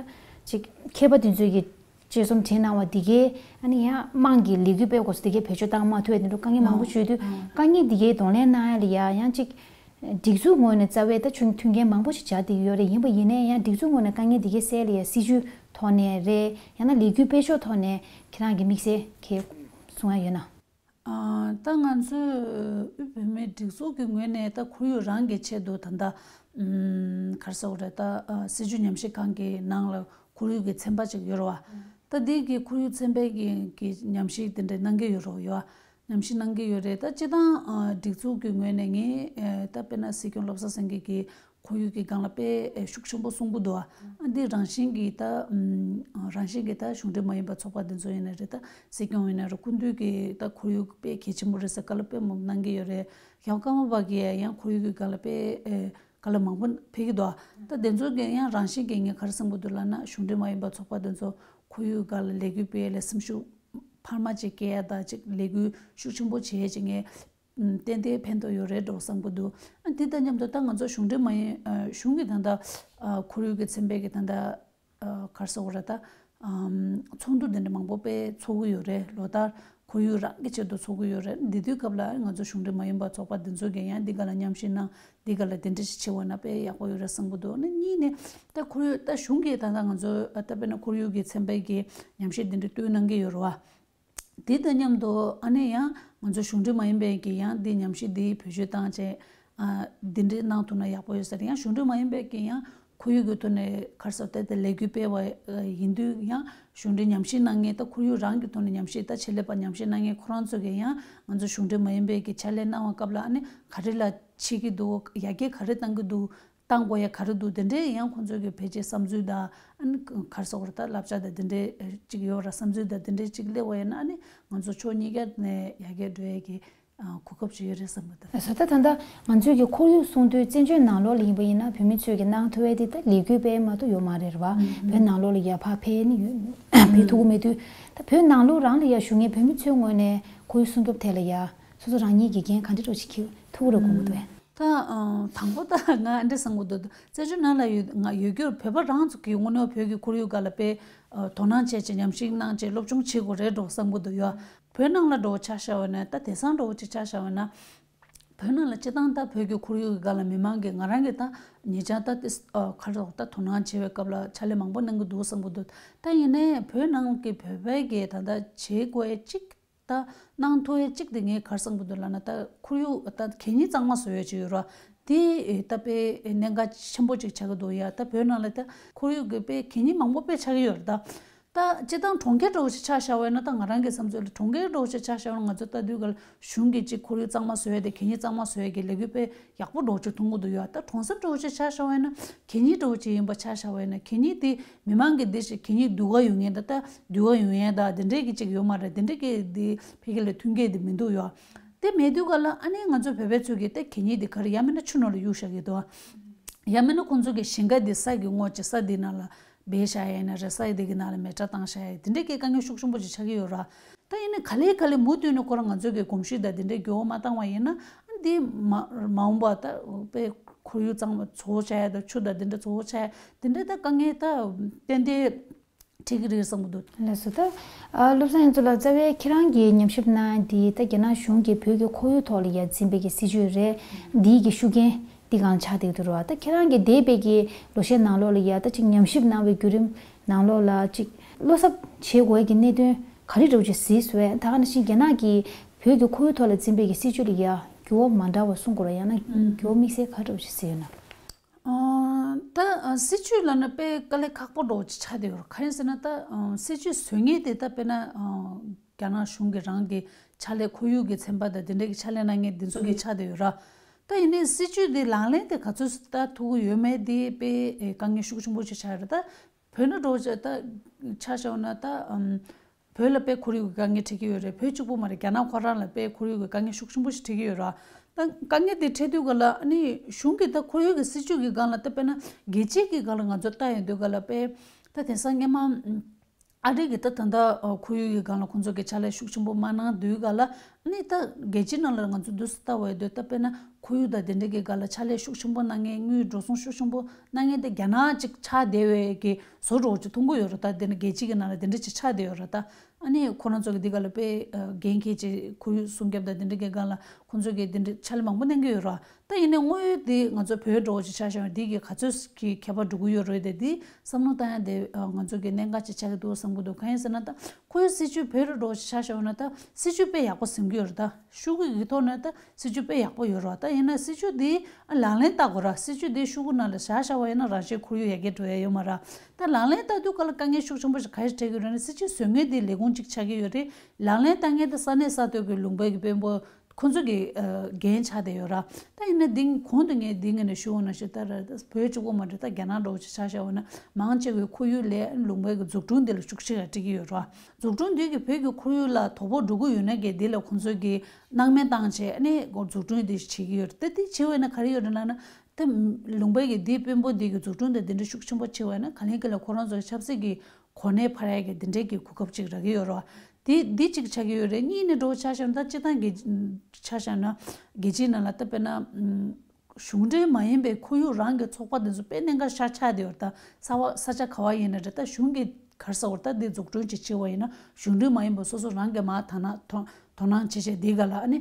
ཅིག་མཁས་པ་དེ་ཚོས་ཀྱི་དཔྱད་རྩོམ་བྲིས་གནང་བ་འདི་གའི་ཨ་ནི་ཡང་དམངས་ཀྱི་ལས་འགུལ་སྤེལ་དགོས་སུ་འདི་གའི་བེད་སྤྱོད་བཏང་མ་ཐུབ་པའི་དེ་འདྲ་དཀའ་ངལ་མང་པོ་ཞིག་ཡོད་དུས་དཀའ་ངལ་འདི་གའི་གདོང་ལེན་གནང་ཡ་ལ་ཡ་ཡང་ཅིག་སྒྲིག་འཛུགས་ངོས་ནས་རྩ་བའི་ད་ཆུང་མཐུན་རྐྱེན་མང་པོ་ཞིག་སྦྱར་བསྡད་ཀྱི་ཡོད་རེད། ཡིན་པ་ཡིན་ནའི་ཡང་སྒྲིག་འཛུགས་ངོས་ནས་དཀའ་ངལ་འདི་གའི་སེལ་ཡ་སྲིད་ཇུས་ཐོག་ནས་རེད། ཡང་ན་ལས་འགུལ་སྤེལ་ཕྱོགས་ཐོག་ནས་ཁྱེད་རང་གི་དམིགས་བསལ་གྱི་གསུང་ཡ་ཡོད་ན། ཨ། ད་ང་ཚོས་དབུས་བོད་མིའི་སྒྲིག་འཛུགས་ཀྱི་ངོས་ནས་ད་ཁོར་ཡུག་རང་གི་ཆེད་དུ་ད་ལྟ་ཨམ། ག་རེ་ཟེར་དགོས་རེད། ད་ཨ། སྲིད་བྱུས་ཉམས་ཞིབ་ཁང་གི་ནང་ལ་ཁོར་ཡུག་གི་ཚན་པ་ཅིག་ཡོད་རེད་བ། ད་འདི་གི་ཁོར་ཡུག་ཚན་པའི་གི་གི་ཉམས་ཞིབ་དེ་འདྲ་གནང་གི་ཡོད་རེད་བ། ཡོད་བ། ཉམས་ཞིབ་གནང་གི་ཡོད་རེད། ད་སྤྱིར་བཏང་ཨ། སྒྲིག་འཛུགས་ཀྱི་ངོས་ནས་ངས་ཨ། ད་དཔེར་ན་སྲིད་སྐྱོང་བློ་བཟང་སེང་གེ་གིས་ཁོར་ཡུག་གི་སྒང་ལ་དཔེ་ཤུགས་ཆེན་པོ་གསུང་གི་འདུག་ཨ། འདི་རང་བཞིན་གྱིས་ད་ཨམ། རང་བཞིན་གྱིས་ད་གཞུང་འབྲེལ་མ་ཡིན་པ་ཚོགས་པ་འདི་ཚོ་ཡིན་ན་རེད། ད་སྲིད་སྐྱོང་ཡིན་ན་རེད། སྐུ་མདུན་གྱིས་ད་ཁོར་ཡུག་དཔེ་གལ་ཆེན་པོ་རེད་ཟེར་བཀའ་སློབ་དཔེ་མང་པོ་གནང་གི་ཡོད་རེད། ཡང་ཀརྨ་པ་གིས་ཡང་ཁོར་ཡུག་གི་སྒང་ལ་དཔེ་ཨེ། བཀའ་སློབ་མང་པོ་ཕེབས་ཀྱི་འདུག་ཨ། ད་དེ་ཚོ་གིས་ཡང་རང་བཞིན་གྱིས་ངས་ག་རེ་བསམ་གྱི་འདུག་ལབ་ན་གཞུང་འབྲེལ་མ་ཡིན་པ་ཚོགས་པ་དེ་ཚོ་ཁོར་ཡུག་སྒང་ལ་ལས་འགུལ་སྤེལ་ལ་སེམས་ཤུགས་འཕར་མ་ཅིག་སྐྱེ་ཡ་ད་ཅིག་ལས་འགུལ་ཤུགས་ཆེན་པོ་བྱེད་ཡ་ཅིག་ངས་ཏན་ཏན་ཕན་ཐོགས་ཡོད་རེད་འགྲོ་བསམ་གྱི་འདུག་ཨ། འདི་དང་མཉམ་དུ་ད་ང་ཚོ་གཞུང་འབྲེལ་མ་ཡིན་ཨ། གཞུང་གི་ད་ལྟ་ཨ། ཁོར་ཡུག་གི་ཚན་པའི་གི་ད་ལྟ་ཨ། ག་རེ་ཟེར་དགོས་རེད། ད་ཨམ། ཚོགས་འདུ་འདི་འདྲ་མང་པོ་དཔེ་ཚོགས་ཀྱི་ཡོད་རེད། ལོ་ལྟར་ཁོར་ཡུག་རང་གི་ཆེད་དུ་ཚོགས་ཀྱི་ཡོད་རེད། འདི་དུས་སྐབས་ལ་ང་ཚོ་གཞུང་འབྲེལ་མ་ཡིན་པ་ཚོགས་པ་འདི་ཚོ་གིས་ཡང་འདི་ག་ལ་ཉམས་ཞིབ་གནང་། འདི་ག་ལ་འདི་འདྲ་ཞིག་བྱེད་དགོས་ན་དཔེ་ཡག་པོ་ཡོད་རེད་བསམ་གྱི་འདུག་ཨ་ནི་གཉིས་ནས་ད་ཁོར་ཡུག་ད་གཞུང་གིས་ད་ལྟ་ང་ཚོ་ད་དཔེར་ན་ཁོར་ཡུག་གི་ཚན་པའི་གི་ཉམས་ཞིབ་འདི་འདྲ་བཏོན་གནང་གི་ཡོད་རེད་བ། དེ་དང་མཉམ་དུ་ཨ་ནི་ཡང་ང་ཚོ་གཞུང་འབྲེལ་མ་ཡིན་པའི་གི་ཡང་འདི་ཉམས་ཞིབ་འདི་བེད་སྤྱོད་བཏང་བྱས་ཨ། འདི་འདྲའི་གནང་ཐུབ་ན་ཡག་པོ་ཡོད་ཟེར། ཡང་གཞུང་འབྲེལ་མ་ཡིན་པའི་གི་ཡང་ཁོར་ཡུག་གི་ཐོག་ནས་ག་རེ་ཟེར་དེ་དེ་ལས་འགུལ་སྤེལ་བ་ཡིན་དུས་ཡང་གཞུང་འབྲེལ་ཉམས་ཞིབ་གནང་མཁན་ད་ཁོར་ཡུག་རང་གི་ཐོག་ནས་ཉམས་ཞིབ་ད་ཆེད་ལས་པ་ཉམས་ཞིབ་གནང་མཁན་ཁོ་རང་ཚོ་གིས་ཡང་ང་ཚོ་གཞུང་འབྲེལ་མ་ཡིན་པའི་གི་ཕྱག་ལས་གནང་བའི་སྐབས་ལ་ཨ་ནི་ག་རེ་ལ་བྱེད་ཀྱི་འདུག་ཡར་རྒྱས་ག་རེ་གཏང་གི་འདུག་བཏང་དགོས་ཡ་ག་རེ་འདུག་དེ་འདྲའི་ཡང་ཁོང་ཚོས་ཀྱི་ཕལ་ཆེར་བསམ་ཚུལ་དང་ཨ་ནི་ག་རེ་ཟེར་དགོས་རེད། ད་བསླབ་བྱ་དང་དེ་འདྲའི་ཅིག་ཡོད་ར། བསམ་ཚུལ་དང་དེ་འདྲའི་ཅིག་སླེབས་པ་ཡིན་ན་ཨ་ནི་ང་ཚོ་ཕྱོགས་གཉིས་ཀ་ནས་ཡར་རྒྱས་འགྲོ་ཡ་གི་གོ་སྐབས་ཅིག་ཡོད་རེད་བསམ་གྱི་འདུག་ཨ་ས་ད་ད་ལྟ་ང་ཚོས་ཀྱི་ཁོར་ཡུག་སྲུང་དུས་བཙན་བྱོལ་ནང་ལོགས་ལ་ཡིན་པ་ཡིན་ན་བོད་མི་ཚོས་ཀྱི་གནང་ཐུབ་ཡ་དེ་ད་ལས་འགུལ་སྤེལ་མ་གཏོགས་ཡོད་མ་རེད་ར་བ། བོད་ནང་ལོགས་ལ་ཡ་ཕར་ཕེབས་ནི་ཡོད། ཕེབས་ཐུབ་ཀྱི་མེད་དུས་ད་བོད་ནང་ལོགས་རང་ལ་ཡ་བཞུགས་མཁན་བོད་མི་ཚོའི་ངོས་ནས་ཁོར་ཡུག་སྲུང་སྐྱོབ་ཐད་ལ་ཡ་སོ་སོ་རང་ཉིད་ཀྱི་འགན་ག་འདྲ་འདྲ་ཅིག་འཁྱེར་ཐུབ་ཀྱི་རེད་དགོངས་ཀྱི་འདུག་ཨ། ད་དང་པོ་ད་ང་འདི་བསམ་གྱི་འདུག་བཙན་བྱོལ་ནང་ལ་ཡོད་ང་ཡོད་རྒྱུར་བོད་པ་རང་ཚོ་གི་དངོས་གནས་བོད་ཀྱི་ཁོར་ཡུག་སྒང་ལ་དཔེ་དོ་སྣང་བྱས་བྱས་ཉམས་ཞིབ་གནང་བྱས་སློབ་སྦྱོང་བྱེད་དགོས་རེད་འགྲོ་བསམ་གྱི་འདུག་ཡ། བོད་ནང་ལ་འགྲོ་ཆ་བཞག་པ་ན་ད་དེང་སང་འགྲོ་ཅིག་ཆ་བཞག་པ་ན། བོད་ནང་ལ་སྤྱིར་བཏང་ད་བོད་ཀྱི་ཁོར་ཡུག་གི་སྒང་ལ་མི་མང་གིས་ང་རང་གིས་ད་ཉེ་ཆར་ད་ཏིས་ཨ་ཁ་རོག་ད་དོ་སྣང་བྱེད་པའི་སྐབས་ལ་ཕྱག་ལས་མང་པོ་གནང་གི་འདུག་བསམ་གྱི་འདུག་ད་ཡིན་ནའི་བོད་ནང་གི་བོད་པའི་གི་ད་ལྟ་བྱེད་དགོས་ཡ་གཅིག་ ད་གནང་ཐུབ་ཡ་གཅིག་དེ་ངས་ག་རེ་བསམ་གྱི་འདུག་ལབ་ན། ད་ཁོར་ཡུག་ད་གད་སྙིགས་གཙང་མ་བཟོ་ཡ་ཅིག་ཡོད་ར། དེ་ད་དཔེ་གནད་འགག་ཆེན་པོ་ཅིག་ཆགས་ཀྱི་འདུག་ཡ། ད་བོད་ནང་ལ་ད་ཁོར་ཡུག་གི་དཔེ་གད་སྙིགས་མང་པོ་དཔེ་ཆགས་ཀྱི་ཡོད་རེད་ད། ད་སྤྱིར་བཏང་གྲོང་ཁྱེར་འདྲ་བོ་ཞིག་ཆ་བཞག་པ་ཡིན་ན། ད་ང་རང་གི་བསམ་ཚུལ་ལ་གྲོང་ཁྱེར་འདྲ་བོ་ཞིག་ཆ་བཞག་པ་ན། ང་ཚོ་ལྟ་དུས་ག་ལ་གཞུང་གིས་ཅིག་ཁོར་ཡུག་གཙང་མ་བཟོ་ཡ་དེ། གད་སྙིགས་གཙང་མ་བཟོ་ཡ་གི་ལས་འགུལ་དཔེ་ཡག་པོ་འདྲ་བོ་ཅིག་མཐོང་གི་འདུག་ཡ། ད་གྲོང་གསེབ་འདྲ་བོ་ཞིག་ཆ་བཞག་པ་ཡིན་ན། གད་སྙིགས་འདྲ་བོ་ཅིག་ཡིན་པ་ཆ་བཞག་པ་ཡིན་ན། གད་སྙིགས་དེ་མི་མང་གི་དེ་ཞིག་གད་སྙིགས་འདུ་ག་ཡོང་མཁན་དང་། ད་འདུ་ག་ཡོང་ཡ་ད་དེ་འདྲས་ཀྱི་ཅིག་ཡོད་མ་རེད། དེ་འདྲས་ཀྱི་དེ་ཕ་གི་ལ་མཐུན་རྐྱེན་དེ་མི་འདུག་ཡ། དེ་མེད་དུས་ག་ལ་ཨ་ནི་ང་ཚོ་བོད་པའི་ཚོ་གིས་ད་གད་སྙིགས་དེ་ག་རེ་ཡང་མིན་ན་ཆུ་ནང་ལ་གཡུག་བཞག་གི་འདུག་ཨ། ཡང་མིན་ན་ཁོང་ཚོ་གི་ཞིང་ཁ་དེ་ས་གི་ངོས་ཀྱི་ས་དེ་ནང་ལ་སྦས་བཞག་ཡ་ཡིན་ན་རེད། ས་དེ་གི་ནང་ལ་མེ་སྲེག་བཏང་བཞག་ཡ། དེ་འདྲས་ཀྱི་དཀའ་ངལ་ཤུགས་ཆེན་པོ་ཅིག་ཆགས་ཀྱི་ཡོད་ར། ད་ཡིན་ནའི་ག་ལེ་ག་ལེ་མུ་མཐུད་ནས་ཁོ་རང་ང་ཚོ་གི་གོམས་གཤིས་དང་དེ་འདྲས་འགྱུར་བ་མ་བཏང་བ་ཡིན་ན། ཨ་འདི་མ་མ་འོངས་པ་ད་དཔེ་ཁོར་ཡུག་གཙང་མ་བཙོག་ཆགས་ཡ་དང་། ཆུ་དང་དེ་འདྲས་བཙོག་ཆགས་ཡ། དེ་འདྲས་ད་དཀའ་ངལ་ད་ཏན་ཏན་འཕྲད་ཀྱི་རེད་བསམ་གྱི་འདུག། ལགས་སོ། ད་ཨ་བློ་བཟང་ཡོངས་རྫོགས་ལགས། རྩ་བའི་ཁྱེད་རང་གིས་ཉམས་ཞིབ་གནང་འདི་ད་རྒྱ་ནག་གཞུང་གིས་བོད་ཀྱི་ཁོར་ཡུག་ཐོག་ལ་ཡ་འཛིན་པའི་གི་སྲིད་ཇུས་རེད། འདིའི་གི་ཤུགས་རྐྱེན་འདི་གང་ཆགས་བསྡད་འདུག་རེད་བ། ད་ཁྱེད་རང་གིས་འདས་པའི་གི་ལོ་ཤས་ནང་ལོགས་ལ་ཡ་ད་ཅིག་ཉམས་ཞིབ་གནང་བའི་བརྒྱུད་རིམ་ནང་ལོགས་ལ་ཅིག་བློ་འཚབ་བྱེད་དགོས་ཀྱི་གནད་དོན་ག་རེ་འདྲ་བོ་ཅིག་གཟིགས་སོང་བས། ད་ག་ནང་བཞིན་རྒྱ་ནག་གིས་བོད་ཀྱི་ཁོར་ཡུག་ཐོག་ལ་འཛིན་པའི་གི་སྲིད་ཇུས་ལ་ཡ་འགྱུར་བ་མ་འདྲ་བ་གསུང་དགོས་ར། ཡང་ན་འགྱུར་བ་དམིགས་བསལ་ག་རེ་འདྲ་བོ་ཅིག་གཟིགས་ཡོད་ན། ཨ། ད་ཨ་སྲིད་ཇུས་ལབ་ན་དཔེ་དཀའ་ལས་ཁག་པོ་འདྲ་བོ་ཅིག་ཆགས་བསྡད་ཡོད་རེད། གང་ཡིན་ཟེར་ན། ད་ཨ་སྲིད་ཇུས་བཟོ་མཁན་དེ་ད་དཔེར་ན་ཨ་རྒྱ་ནག་གཞུང་གི་རང་གི་ཕྱག་ལས། ཁོར་ཡུག་གི་ཚན་པ་དང་དེ་འདྲ་གི་ཕྱག་ལས་གནང་མཁན་དེ་ཚོ་གི་ཆགས་བསྡད་ཡོད་ར། ད་ཡིན་ནའི་སྲིད་ཇུས་དེ་ལག་ལེན་དེ་ག་ཚོད་བསྟར་ཐུབ་ཀྱི་ཡོད་མེད་དེ་དཔེ་ཨེ་དཀའ་ངལ་ཤུགས་ཆེན་པོ་ཅིག་ཆགས་ཡོད་རེད། ད་བོད་ནང་འདྲ་བོ་ཅིག་ད་ཆ་བཞག་ན། ད་ཨམ། བོད་ལ་དཔེ་ཁོར་ཡུག་གི་དཀའ་ངལ་འཕྲད་ཀྱི་ཡོད་རེད། བོད་གཅིག་པུ་མ་རེད། རྒྱ་ནག་ཁོ་རང་ལ་དཔེ་ཁོར་ཡུག་གི་དཀའ་ངལ་ཤུགས་ཆེན་པོ་ཞིག་འཕྲད་ཀྱི་ཡོད་ར། ད་དཀའ་ངལ་དེ་འཕྲད་དུས་ག་ལ་ཨ་ནི་གཞུང་གིས་ད་ཁོར་ཡུག་གི་སྲིད་ཇུས་ཀྱི་སྒང་ལ། ད་དཔེར་ན་རྒྱལ་སྤྱིའི་གི་སྒང་ལ་ང་ཚོ་ལྟ་ཡོང་དུས་ག་ལ། དཔེ་ད་དེང་སང་སྔོན་མ་ཨ་རི་གིས་ད་ད་ལྟ་ཁོར་ཡུག་གི་སྒང་ལ་ཁོང་ཚོ་གི་ཕྱག་ལས་ཤུགས་ཆེན་པོ་མ་གནང་དུས་ག་ལ། ཨ་ནི་ད་རྒྱལ་སྤྱིའི་ནང་ལ་ང་ཚོ་དུས་སུ་ལྟ་བ་ཡོད་དུས། ད་དཔེར་ན་ཁོར་ཡུག་དང་དེ་འདྲ་གི་སྒང་ལ་ཕྱག་ལས་ཤུགས་ཆེན་པོ་གནང་མཁན། དངུལ་འགྲོ་སོང་ཤུགས་ཆེན་པོ་གནང་མཁན་དེ་རྒྱ་ནག་ཅིག་ཆགས་བསྡད་པའི་གི་བཟོ་འདྲ་བོ་ཅིག་མཐོང་གི་ཡོད་རེད། ད་དེ་ནི་རྒྱལ་སྤྱི་གི་ནང་ལ་དེ་འདྲ་ཅིག་ཆགས་བསྡད་ཡོད་རེད་ད། ཨ་ནི་ཁོ་རང་ཚོ་གི་འདི་ག་ལ་དཔེ་ཨ་འགན་འཁྱེར་བྱས། ཁོར་ཡུག་སྲུང་སྐྱོབ་དང་དེ་འདྲ་གི་སྒང་ལ་ཁོང་ཚོ་གིས་དེ་འདྲ་ཕྱག་ལས་མང་པོ་གནང་གི་ཡོད་རེད། ད་ཡིན་ནའི་དངོས་ཡོད་དེ་ང་ཚོ་བོད་འདྲ་བོ་ཅིག་ཆ་བཞག་ན་འདི་གི་ག་ཚོད་ཀྱི་ཁྱད་པར་འགྲོ་གི་ཡོད་རེད་དེ། འདི་བསམ་བློ་བཏང་ཡ་དེ་ཨ་ང་ཚོ་གི་གནད་འགག་ཅིག་ཆགས་ཀྱི་འདུག་བསམ་གྱི་འདུག། གང་ཡིན་ཟེར་ན། ད་ཁོར་ཡུག་སྲིད་ཇུས་བོད་འདྲ་བོ་ཅིག་ཆ་བཞག་ན། ད་སྲིད་ཇུས་དཔེ་ཡག་པོ་ཟིན་གྱི་ཡོད་རེད། ད་ཤོག་གུ་གི་ཐོག་ནས་ད་སྲིད་ཇུས་དཔེ་ཡག་པོ་ཡོད་རེད། ད་ཡིན་ན་སྲིད་ཇུས་འདི་ཨ་ལག་ལེན་བསྟར་དགོས་ར། སྲིད་ཇུས་འདི་ཤོག་གུ་ནང་ལ་བཞག་བཞག་པ་ཡིན་ན་རང་བཞིན་ཁོར་ཡུག་ཡར་རྒྱས་འགྲོ་ཡ་ཡོད་མ་རེད། ད་ལག་ལེན་བསྟར་དུས་ག་ལ་དཀའ་ངལ་ཤུགས་ཆེན་པོ་ཞིག་ག་རེ་འཕྲད་ཀྱི་ཡོད་རེད་ན། སྲིད་ཇུས་བཟོ་མཁན་དེ་ལས་ཁུངས་གཅིག་ཆགས་ཀྱི་ཡོད་རེད། ལག་ལེན་བསྟར་མཁན་དེ་ས་གནས་ས་ཐོག་གི་ལུང་པའི་གི་དཔོན་པོ་ཁོང་ཚོ་གི་ཨ་འགན་ཆགས་བསྡད་ཡོད་ར། ད་ཡིན་ན་འདི་གོང་དུ་ངས་འདི་ངོས་ནས་ཞུ་འོང་ན་ཞེ་ད་ར། ད་བོད་གཅིག་པོ་མ་རེད། ད་རྒྱ་ནག་འདྲ་བོ་ཅིག་ཆ་བཞག་འོང་ན། མང་ཆེ་བའི་ཁོར་ཡུག་ལས་ལུང་པའི་གི་འཛུགས་སྐྲུན་འདི་ལ་ཤུགས་ཆེ་ར་སྤྲད་ཀྱི་ཡོད་ར། འཛུགས་སྐྲུན་འདི་གིས་བོད་ཀྱི་ཁོར་ཡུག་ལ་དོ་ཕོག་འགྲོ་གི་ཡོད་ན་གི་འདི་ལ་ཁོང་ཚོ་གིས་སྣང་མེད་བཏང་བྱས་ཨ་ནི་འཛུགས་སྐྲུན་འདི་བྱེད་ཀྱི་ཡོད་རེད། ད་འདི་བྱེད་འོས་ན་ག་རེ་ཡོད་རེད་ལབ་ན། ད་ལུང་པའི་གི་འདི་དཔོན་པོ་འདི་གི་འཛུགས་སྐྲུན་དང་འདི་འདྲ་ཤུགས་ཆེན་པོ་བྱེད་འོས་ན། ག་ལེ་ག་ལེ་ཁོ་རང་ཚོ་ཆབ་སྲིད་ཀྱི་གོ་གནས་འཕར་ཡ་གི་འདི་འདྲའི་གི་གོ་སྐབས་ཅིག་རག་གི་ཡོད་རེད་བ། འདི་འདི་གཅིག་ཆགས་ཀྱི་ཡོད་རེད། གཉིས་ནས་འདྲ་བོ་ཆ་བཞག་ན། ད་སྤྱིར་བཏང་གི་ཆ་བཞག་ན་རྒྱལ་སྤྱིའི་ནང་ལ་ད་དཔེར་ན་ཨམ་གཞུང་འབྲེལ་མ་ཡིན་པའི་ཁོར་ཡུག་རང་གི་ཚོགས་པ་འདི་ཚོ་དཔེ་གནད་འགག་ཤ་ཆགས་བསྡད་ཡོད་རེད། ད་ས་བ་ས་ཆ་ག་བ་ཡིན་ན་རེད། ད་གཞུང་གིས་ག་རེ་ཟེར་དགོས་རེད། ད་འདི་འཛུགས་སྐྲུན་ཅིག་བྱེད་པ་ཡིན་ན་གཞུང་འབྲེལ་མ་ཡིན་པ་སོ་སོ་རང་གིས་མར་དོ་སྣང་དོ་སྣང་བྱེད་བྱས་འདི་ག་ལ་ཨ་ནི་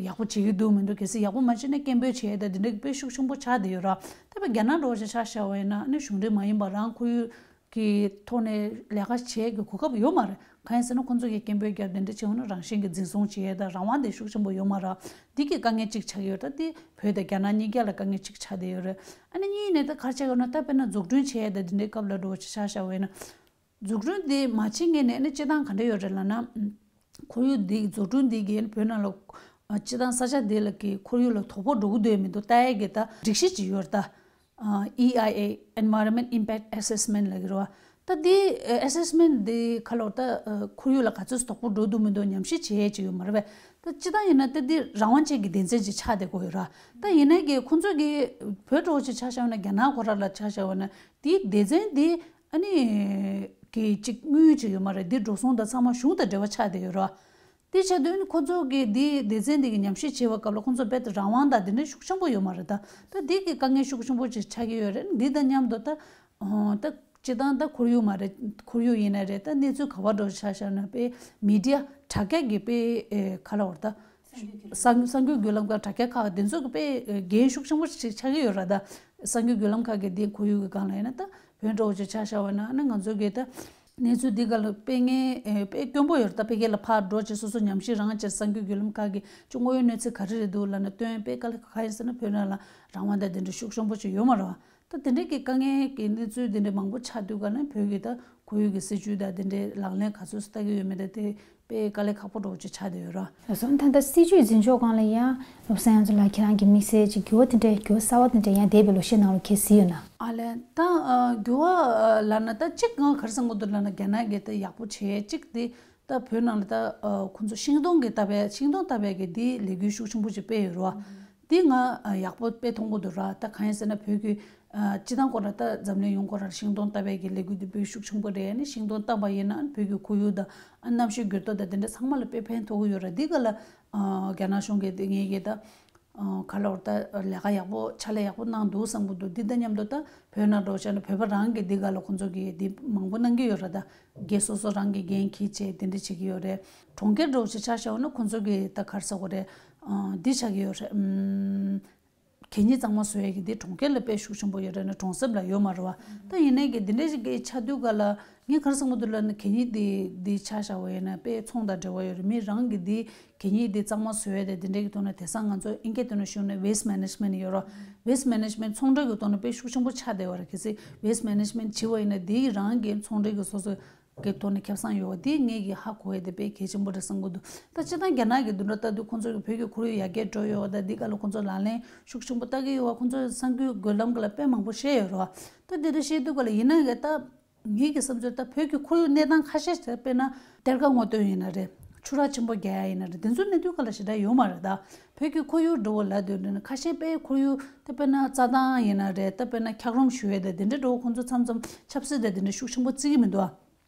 ཡག་པོ་བྱེད་ཀྱི་འདུག་མི་འདུག། གལ་སྲིད་ཡག་པོ་མ་བྱས་ན་སྐད་འབོད་བྱེད་ཡས་ད་འདི་འདྲ་གི་དཔེ་ཤུགས་ཆེན་པོ་ཆགས་བསྡད་ཡོད་རེད། ད་དཔེ་རྒྱ་ནག་འདྲ་བོ་ཅིག་ཆ་བཞག་པ་ཡིན་ན། ཨ་ནི་གཞུང་འབྲེལ་མ་ཡིན་པ་རང་ཁོར་ཡུག་གི་ཐོག་ནས་ལས་ཀ་བྱེད་ཀྱི་གོ་སྐབས་ཡོད་མ་རེད། གང་ཡིན་ཟེར་ན་ཁོང་ཚོ་གིས་སྐད་འབོད་རྒྱབ་དེ་འདྲ་བྱས་འོང་ན་རང་བཞིན་གྱི་འཛིན་བཟུང་བྱེད་ཡས་དང་རང་དབང་དེ་ཤུགས་ཆེན་པོ་ཡོད་མ་རེད། འདི་གི་དཀའ་ངལ་གཅིག་ཆགས་ཀྱི་ཡོད་རེད། ད་འདི་བོད་དང་རྒྱ་ནག་གཉིས་ཀ་ལ་དཀའ་ངལ་གཅིག་ཆགས་བསྡད་ཡོད་རེད། ཨ་ནི་གཉིས་ནས་ད་ག་རེ་ཆགས་ཀྱི་ཡོད་ན། ད་དཔེར་ན་འཛུགས་སྐྲུན་བྱེད་ཡས་དང་འདི་འདྲའི་སྐབས་ལ་འདྲ་བོ་ཅིག་ཆ་བཞག་པ་ཡིན་ན། འཛུགས་སྐྲུན་འདི་མ་བྱེད་མཁན་ནས་ཨ་ནི་སྤྱིར་བཏང་ག་འདྲ་ཡོད་རེད་ལབ་ན། ཁོར་ཡུག་འདི་འཛུགས་སྐྲུན་འདི་གིས་བོད་ནང་ལ་ཨ་སྤྱིར་བཏང་ས་ཆ་འདི་ལ་གི་ཁོར་ཡུག་ལ་དོ་ཕོག་འགྲོ་གི་འདུག་མི་འདུག་ལྟ་ཡས་ཀྱི་ད་སྒྲིག་གཞི་ཅིག་ཡོད་རེད་ད། ཨ་ཨི་ཨའི་ཨེ། Environment Impact Assessment ལབ་ཀྱི་རེད་བ། ད་འདི་ཨ་ཨེ་སེ་སི་མེན་ཊི་འདི་ག་ལབ་ད། ཨ་ཁོར་ཡུག་ལ་ག་ཚོད་དོ་ཕོག་འགྲོ་འདུག་མི་འདུག་ཉམས་ཞིབ་བྱེད་ཡས་ཅིག་ཡོད་མ་རེད་པས། ད་སྤྱིར་བཏང་ཡིན་ན་ད་འདི་རང་དབང་ཅན་གྱི་སྡེ་ཚན་ཅིག་ཆགས་བསྡད་དགོས་ཡོད་ར། ད་ཡིན་ནའི་གི་ཁོང་ཚོ་གི་བོད་འདྲ་བོ་ཅིག་ཆ་བཞག་ན། རྒྱ་ནག་ཁོ་རང་ལ་ཆ་བཞག་པ་ན། དེའི་སྡེ་ཚན་འདི་ཨ་ནི་གི་ཅིག་དངུལ་ཅིག་ཡོད་མ་རེད། འདི་འགྲོ་སོང་དང་ཚང་མ་གཞུང་དང་འབྲེལ་བ་ཆགས་བསྡད་ཡོད་ར། དེ་བྱས་དུས་ནི་ཁོ་ཚོ་གིས་འདི་སྡེ་ཚན་འདི་གི་ཉམས་ཞིབ་བྱེད་པའི་སྐབས་ལ་ཁོ་ཚོ་རྦད་དེ་རང་དབང་དང་འདི་འདྲའི་ཤུགས་ཆེན་པོ་ཡོད་མ་རེད་ད། ད་འདི་གི་དཀའ་ངལ་ཤུགས་ཆེན་པོ་ཅིག་ཆགས་ཀྱི་ཡོད་རེད། འདི་དང་མཉམ་དུ་ད་ཨོ་ད་སྤྱིར་བཏང་ད་ཁོར་ཡུག་མ་རེད། ཁོར་ཡུག་ཡིན་ན་རེད། ད་གནས་ཚུལ་ག་བ་འདྲ་བོ་ཆ་བཞག་ན་དཔེ་མི་ཌི་ཡ་དྲ་རྒྱ་གི་དཔེ་ཨེ་ག་ལབ་དགོས་རེད་ད། གསར་གསར་འགྱུར་བརྒྱུད་ལམ་ཁག་དྲ་རྒྱ་ཁག་འདི་ཚོ་གི་དཔེ་ཨེ་འགན་ཤུགས་ཆེན་པོ་ཞིག་ཆགས་ཀྱི་ཡོད་རེད་ད། གསར་འགྱུར་བརྒྱུད་ལམ་ཁག་གི་འདི་ཁོར་ཡུག་གི་སྒང་ལ་ཡིན་ན། ད་བོད་འདྲ་བོ་ཅིག་ཆ་བཞག་པ་ན་ཨ་ནི་ང་ཚོ་གི་ད། གནས་ཚུལ་འདི་ག་ལ་དཔེ་ངན་ཨེ་དཔེ་སྐྱོན་པོ་ཡོད་རེད། ད་ཕ་གི་ལ་ཕར་འགྲོ་བྱས་སོ་སོ་ཉམས་ཞིབ་རང་བྱས་གསར་འགྱུར་བརྒྱུད་ལམ་ཁག་གི་ཅུང་དངོས་ཡོད་གནས་ཚུལ་ག་རེ་རེད་འདུག་ལབ་ན་སྟོན་དཔེ་དཀའ་ལས་ཁག་ཡིན་ཟེར་ན། བོད་ནང་ལ་རང་དབང་དང་དེ་འདྲ་ཤུགས་ཆེན་པོ་ཅིག་ཡོད་མ་རེད་བ། ད་དེ་འདྲའི་གི་དཀའ་ངལ་གྱི་གནས་ཚུལ་དེ་འདྲ་མང་པོ་ཆགས་དུས་ག་ལ་བོད་ཀྱི་ད་ཁོར་ཡུག་གི་སྲིད་བྱུས་དང་དེ་འདྲའི་ལག་ལེན་ག་ཚོད་ལྟ་གི་ཡོད་མེད་དེ་དཔེ་དཀའ་ལས་ཁག་པོ་འདྲ་བོ་ཅིག་ཆགས་བསྡད་ཡོད་ར། ལགས་སོ། ད་ལྟ་སྲིད་བྱུས་འཛིན་ཕྱོགས་སྒང་ལ་ཡང་བློ་བཟང་དབྱངས་ཅན་ལགས་ཁྱེད་རང་གི་དམིགས་བསལ་ཅིག་འགྱུར་བ་དེ་འདྲའི་འགྱུར་བ་གསར་བ་དེ་འདྲའི་ཡང་འདས་པའི་ལོ་ཤས་ནང་ལ་ཁྱེད་གཟིགས་ཡོད་ན། ཨ་ལས་ད་ཨ་འགྱུར་བ་ཨ་ལབ་ན་ད་གཅིག་ང་ག་རེ་བསམ་གྱི་འདུག་ལབ་ན་རྒྱ་ནག་གིས་ད་ཡག་པོ་བྱས་གཅིག་དེ་ད་བོད་ནང་ལ་ད་ཨ་ཁོང་ཚོ་ཤིང་སྡོང་གི་བཏབ་པའི་ཤིང་སྡོང་བཏབ་པའི་གི་དེ་ལས་འགུལ་ཤུགས་ཆེན་པོ་ཅིག་སྤེལ་ཡོད་རེད་བ། དེ་ང་ཨ་ཡག་པོ་དཔེ་མཐོང་གི་འདུག་ར། ད་གང་ཡིན་ཟེར་ན་བོད་ཀྱི་ཨ་སྤྱི་བཏང་ཁོ་ར་ད་འཛམ་གླིང་ཡོངས་ཁོ་ར་ཤིང་སྡོང་བཏབ་པའི་གི་ལས་འགུལ་དེ་དཔེ་ཤུགས་ཆེན་པོ་རེད། ཨ་ནི་ཤིང་སྡོང་བཏབ་པ་ཡིན་ན་ཨ་ནི་བོད་ཀྱི་ཁོར་ཡུག་དང་ཨ་གནམ་གཤིས་འགྱུར་ལྡོག་དང་དེ་འདྲ་ཚང་མ་ལ་དཔེ་ཕན་ཐོགས་ཀྱི་ཡོད་ར། འདི་ག་ལ་ཨ་རྒྱ་ནག་གཞུང་གིས་དེ་ངེད་ཀྱི་ད་ཨ་ག་ལ་བར་ད་ལས་ཀ་ཡག་པོ་ཕྱག་ལས་ཡག་པོ་གནང་འདུག་བསམ་གྱི་འདུག་འདི་དང་མཉམ་དུ་ད་བོད་ནང་འགྲོ་བྱས་ན་བོད་པ་རང་གིས་འདི་ག་ལ་ཁོང་ཚོ་གིས་འདི་མང་པོ་གནང་གི་ཡོད་ར། ད་སྒེར་སོ་སོ་རང་གིས་འགན་འཁྱེར་བྱས་དེ་འདྲ་བྱེད་ཀྱི་ཡོད་རེད། གྲོང་ཁྱེར་འགྲོ་བྱས་ཆ་བཞག་ན་ཁོང་ཚོ་གིས་ད་ག་རེ་ཟེར་དགོས་རེད། ཨ་འདི་ཆགས་ཀྱི་ཡོད་རེད། ཨམ། གད་སྙིགས་གཙང་མ་བཟོ་ཡས་ཀྱི་འདི་གྲོང་ཁྱེར་ལ་དཔེ་ཤུགས་ཆེན་པོ་ཡོད་རེད་ན་གྲོང་གསེབ་ལ་ཡོད་མ་རེད་བ། ད་ཡིན་ནའི་གི་འདི་འདྲའི་ཞིག་གི་ཆགས་དུས་ག་ལ་ངས་ག་རེ་བསམ་གྱི་འདུག་ལབ་ན་གད་སྙིགས་འདི་འདི་ཆ་བཞག་པ་ཡིན་ན་དཔེ་ཚོང་དང་འབྲེལ་བ་ཡོད་རེད། མི་རང་གི་འདི་གད་སྙིགས་འདི་གཙང་མ་བཟོ་ཡས་དེ་འདི་འདྲའི་གི་ཐོག་ནས་དེང་སང་ང་ཚོ་ཨིན་སྐད་ཐོག་ནས་ཞུས་ན་waste management ཡོད་རེད། Waste management ཚོང་འབྲེལ་གི་ཐོག་ནས་དཔེ་ཤུགས་ཆེན་པོ་ཆགས་བསྡད་པ་རེད། གལ་སྲིད་waste management བྱེད་པ་ཡིན་ན་འདི་རང་གི་ཚོང་འབྲེལ་གི་སོ་སོ་གི་ཐོག་ནས་ཁེ་བཟང་ཡོད་པ་འདི་ངེད་ཀྱིས་ཧ་གོ་ཡས་དེ་དཔེ་གལ་ཆེན་པོ་རེད་བསམ་གྱི་འདུག་ད་སྤྱིར་བཏང་རྒྱ་ནག་གི་འདི་འདྲ་ལྟ་དུས་ཁོང་ཚོ་གི་བོད་ཀྱི་ཁོར་ཡུག་ཡར་རྒྱས་འགྲོ་ཡོད་པ་དང་འདི་ག་ལ་ཁོང་ཚོ་ལག་ལེན་ཤུགས་ཆེན་པོ་བསྟར་གྱི་ཡོད་པ། ཁོང་ཚོ་གསར་འགྱུར་བརྒྱུད་ལམ་ག་ལ་དཔེ་མང་པོ་བཤད་ཡོད་རེད་བ། ད་འདི་འདྲ་བཤད་དུས་ག་ལ་ཡིན་ན་ཡང་ད་ངེད་ཀྱི་བསམ་ཚུལ་ད་བོད་ཀྱི་ཁོར་ཡུག་གནས་སྟངས་ཁ་ཤས་ཤིག་དཔེར་ན་གཏེར་ཁ་སྔོག་འདོན་ཡིན་ན་རེད། ཆུ་རགས་ཆེན་པོ་རྒྱག་ཡ་ཡིན་ན་རེད། འདི་ཚོ་གནས་དུས་ག་ལ་ཞེ་དྲག་ཡོད་མ་རེད། ད་བོད་ཀྱི་ཁོར་ཡུག་འགྲོ་བ་ལབ་དུས་འདི་ནི་ཁ་ཤས་དཔེ་ཁོར་ཡུག་ད་དཔེར་ན་རྩྭ་ཐང་ཡིན་ན་རེད། ད་དཔེར་ན་འཁྱགས་རོམ་ཞུ་ཡས་དེ་འདི་འདྲ་འགྲོ་ཁོང་ཚོ་མཚམས་མཚམས་ཆབ་སྲིད་དེ་འདི་འདྲ་ཤུགས་ཆེན་པོ་བརྩི་གི་མི་འདུག་ཨ།